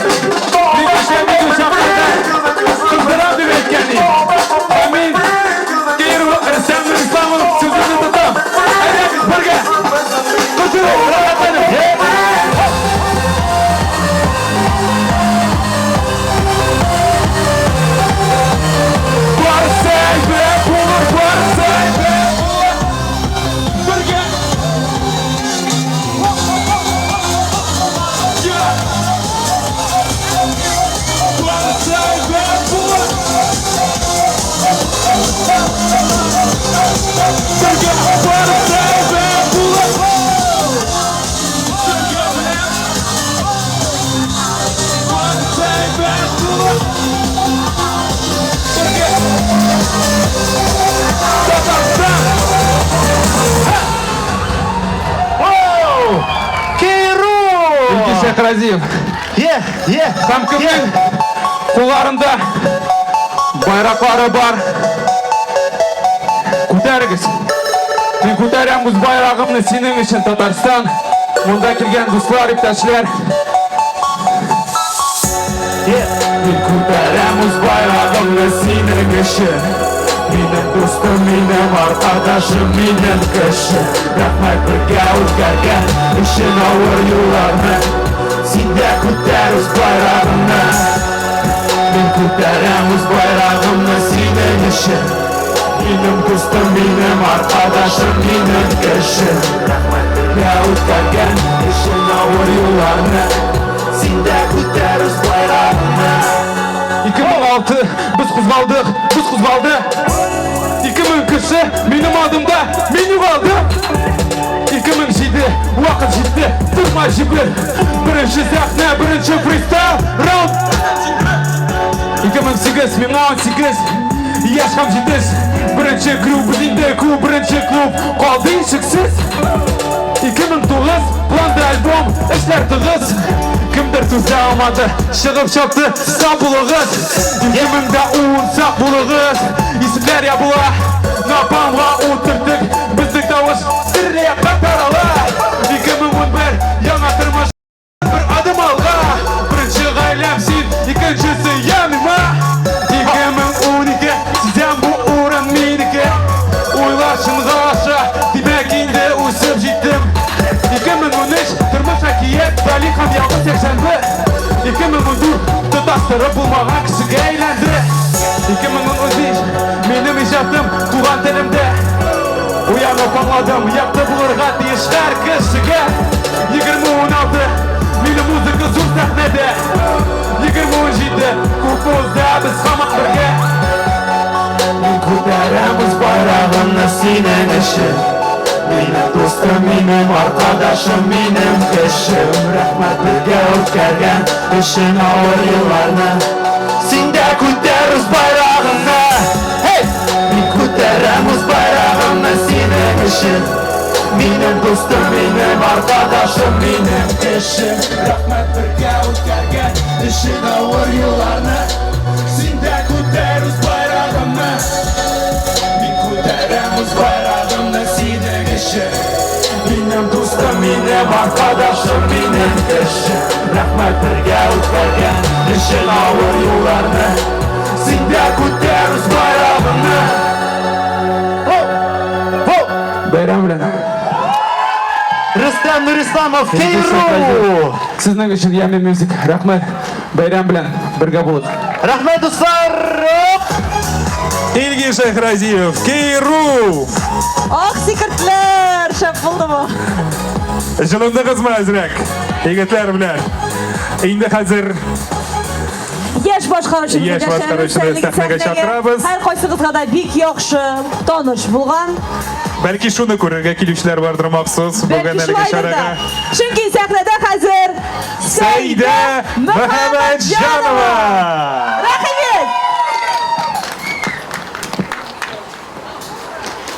кыздырам дип әйткән Ә мин Киров Рөстәм Нурисламов сүземне тотам. Әйдәгез бергә. Кыздырып, рәхәтләнеп. Барысы әйбәт булыр, барысы әйбәт булыр. Бергә. Барысы әйбәт булыр. Бергә барысы әйбәт булыр. Бергә белән. Барысы әйбәт булыр. Бергә. Татарстан! Кейру! Илгиз Шәйхразиев. Е, е, Һәм кемнең кулларында байраклары бар? Күтәрегез. Мин күтәрәм үз байрагымны синең өчен, Татарстан. Монда килгән дуслар, иптәшләр. Е. Мин күтәрәм үз байрагымны синең өчен. Минем дустым, минем аркадашым, минем кеше. Рәхмәт бергә үткәргән өчен авыр юлларны. Син дә күтәр үз байрагыңны. Мин күтәрәм үз байрагымны синең өчен. Минем дустым, минем аркадашым, минем кеше. Рәхмәт бергә үткәргән өчен авыр юлларны. Син дә күтәр үз байрагыңны. 2006 без кузгалдык, без кузгалды. 2000 кеше минем алдымда, мин югалдым. 2007 вакыт җитте, тормай җибәр. Беренче сәхнә, беренче фристайл, раунд. 2008 миңа 18 яшь һәм җитез. Беренче клуб, без инде клуб, беренче клуб калды ишексез. 2009 планда альбом, эшләр тыгыз. Кемдер түзә алмады, чыгып чапты, сак булыгыз. 2010 сак булыгыз. Исемнәр ябыла, напалмга ут төрттек. Безнең тавыш төрле якка тарала. 2011 яңа тормыш бер адым алга. Беренче гаиләм син, икенчесе яныма. 2012 сизәм бу урын минеке. Уйлар чынга аша, димәк инде үсеп җиттем. 2013 тормыш әкият, Дали һәм ялгыз якшәмбе. 2014 тоташтырып булмаган кешегә әйләнде. 2015 минем иҗатым туган телемдә. Уянып аңладым, якты булырга тиеш һәр кешегә. 2016 минем музыка зур сәхнәдә. 2017 күп узды, без һаман бергә. Мин күтәрәм үз байрагымны синең өчен. Минем дустым, минем аркадашым, минем кешем. Рәхмәт бергә үткәргән өчен авыр елларны. Син дә күтәр үз байрагыңны. Hey! Мин күтәрәм үз байрагымны синең өчен. Минем дустым, минем аркадашым, минем кешем. Рәхмәт бергә үткәргән өчен авыр елларны. Син дә күтәр үз байрагыңны. Мин күтәрәм үз байрагымны синең өчен. Минем дустым, минем аркадашым, минем кешем. Рәхмәт бергә үткәргән өчен авыр юлларны. Син дә күтәр үз байрагыңны. Бәйрәм белән. Рөстәм Нурисламов, Кейру! Сезнең өчен Ями Music. Рәхмәт. Бәйрәм белән бергә булыйк. Рәхмәт, дуслар! Оп! Илгиз Шәйхразиев, Кейру! Ах, сикертләр! Шәп булды бу. Җылындыгызмы әзрәк? Егетләр белән. Инде хәзер Яшь башкаручыбызны Яшь башкаручыны сәхнәгә чакырабыз. Һәр кайсыгызга да бик яхшы таныш булган. Бәлки шуны күрергә килүчеләр бардыр махсус бүген әлеге чарага. Чөнки сәхнәдә хәзер Сәйдә Мөхәммәтҗанова! Рәхим ит!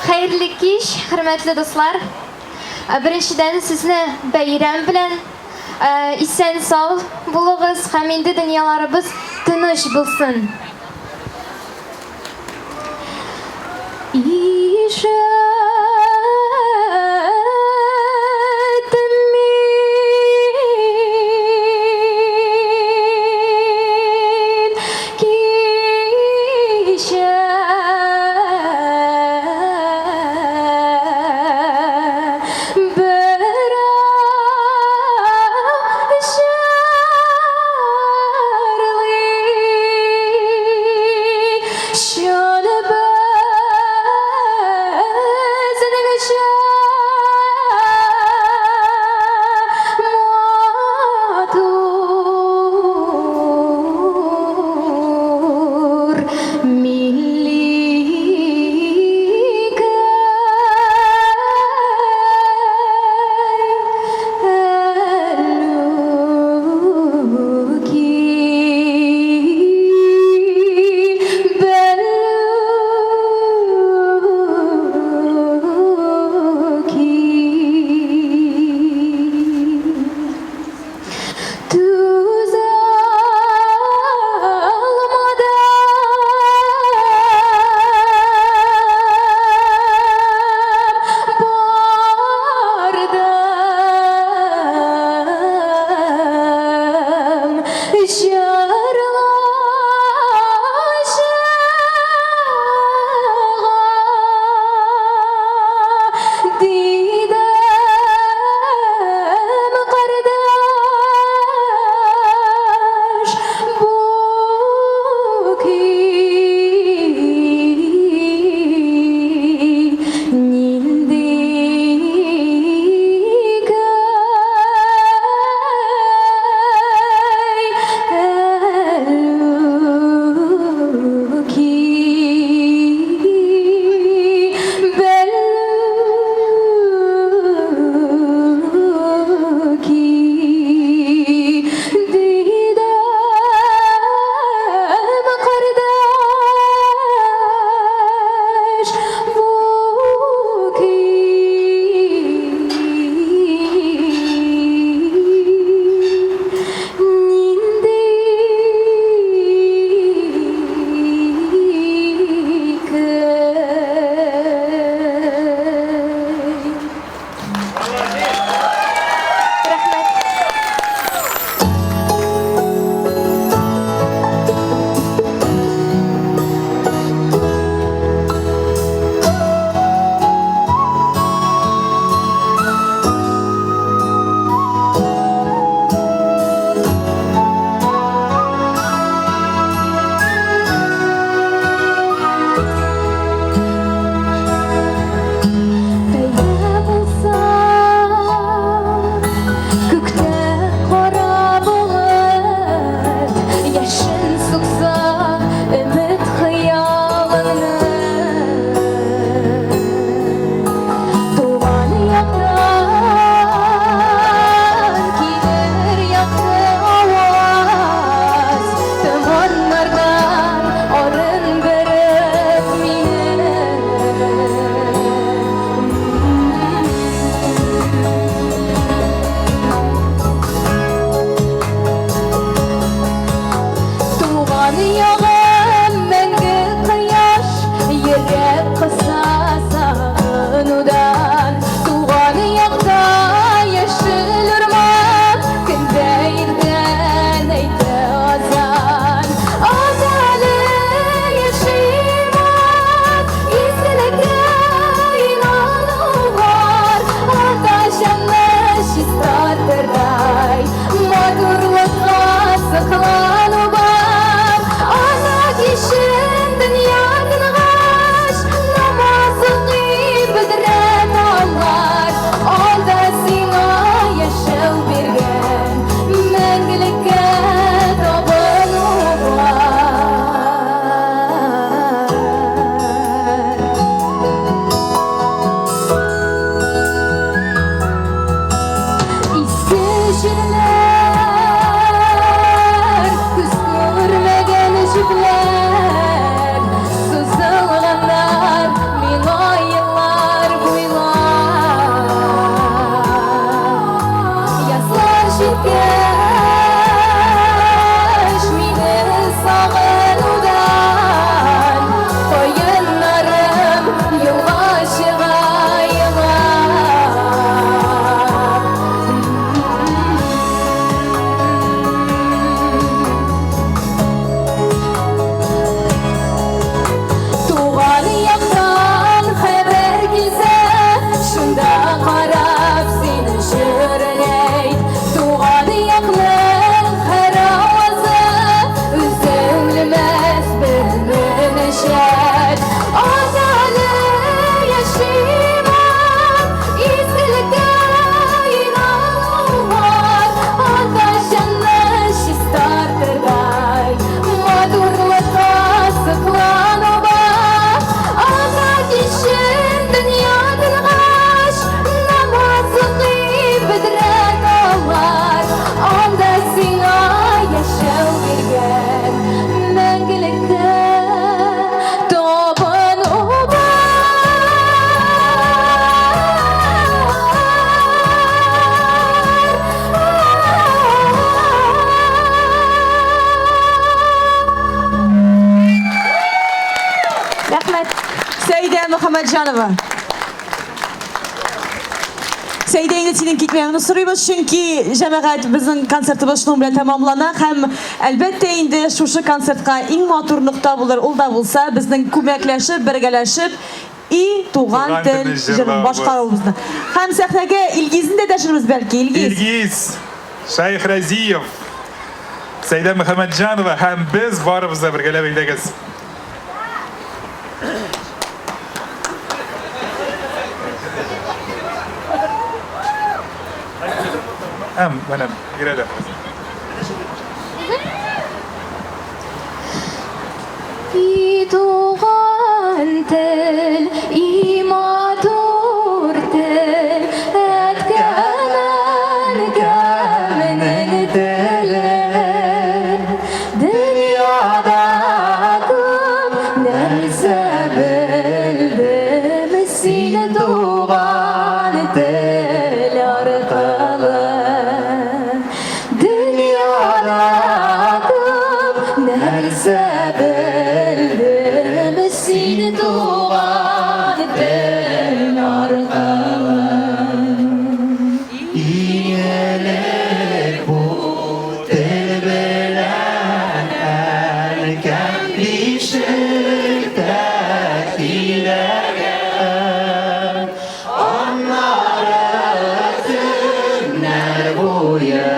Хәерле кич, хөрмәтле дуслар. Беренчедән, сезне бәйрәм белән, исән-сау булыгыз һәм инде дөньяларыбыз тыныч булсын. Ишеттем мин кичә берәү җырлый. Чын безнеңчә матур милли кәй Әллүки, бәллүки. Түзә алмадым, бардым, җырлашыга дидем, кардәш, бу көй нинди көй? Әллүки, бәллүки, дидем, кардәш, бу көй нинди көй? Рәхмәт. Бәйдә булса, күктә кара болыт, яшен сукса өмет хыялыңны. Туган яктан килер якты аваз, томаннардан арындырып мине. Туган ягым мәңге кояш, йөрәк кыса сагынудан. Туган якта яшел урман, көндә иртән әйтә азан. Аз әле яшим аз, изгелеккә инану бар. Ата җанны чистартырдай, матурлыкка соклану бар. Мөхәммәтҗанова. Сәйдә инде синең китмәвеңне сорыйбыз, чөнки җәмәгать безнең концертыбыз шуның белән тәмамлана һәм әлбәттә инде шушы концертка иң матур нокта булыр, ул да булса безнең күмәкләшеп, бергәләшеп и туган тел җырын башкаруыбызны. Һәм сәхнәгә Илгизне дә дәшербез бәлки, Илгиз. Илгиз Шәйхразиев, Сәйдә Мөхәммәтҗанова һәм без барыбыз да бергәләп әйдәгез. Һәм менә бирәләр. И туган тел, и матур тел, әткәм-әнкәмнең теле. Дөньяда күп нәрсә белдем син туган тел аркылы. Дөньяда күп нәрсә белдем син туган тел аркылы. Иң элек бу тел белән әнкәм бишектә көйләгән. Аннары төннәр буе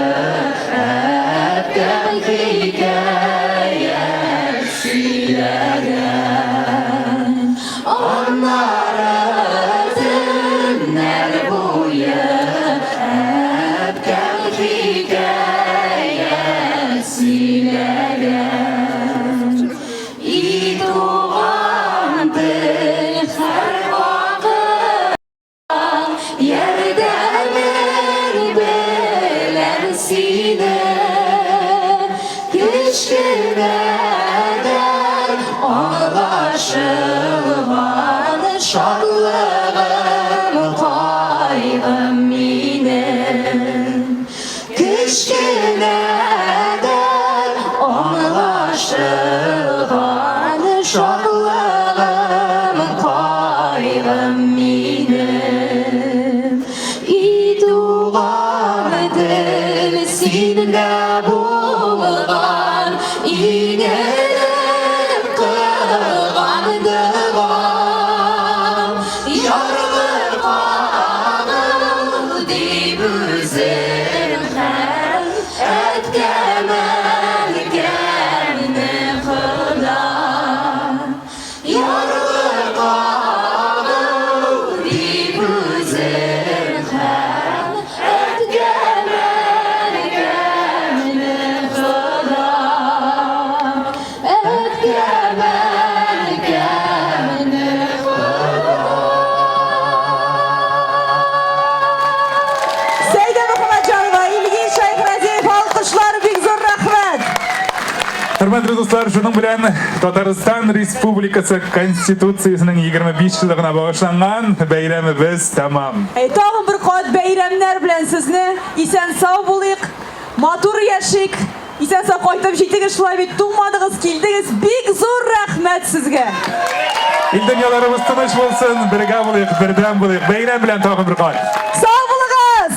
әткәм хикәя сөйләгән. Аннары төннәр буе әткәм хикәя сөйләгән. И туган тел һәрвакыт ярдәмең белән сине кечкенәдән аңлашылган шатлыгым, кайгым минем. Кечкенәдән аңлашылган шатлыгым, кайгым минем. И туган тел синдә булган иң элек кылган догам. Ярлыкагыл дип үзем һәм әткәм, әнкәмне Хода. Ярлыкагыл дип үзем һәм әткәм, әнкәмне Хода. Әткәм, әнкәмне Хода. Сәйдә Мөхәммәтҗанова, Илгиз Шәйхразиев, алкышлар, бик зур рәхмәт. Хөрмәтле дуслар, шуның белән Татарстан Республикасы Конституциясенең 25 еллыгына багышланган бәйрәмебез тәмам. Әй, тагын бер кат бәйрәмнәр белән сезне, исән-сау булыйк, матур яшик, исән-сау кайтып җитегез, шулай бит туңмадыгыз, килдегез, бик зур рәхмәт сезгә. Ил дөньяларыбыз тыныч булсын, бергә булыйк, бердәм булыйк. Бәйрәм белән тагын бер кат. Сау булыгыз!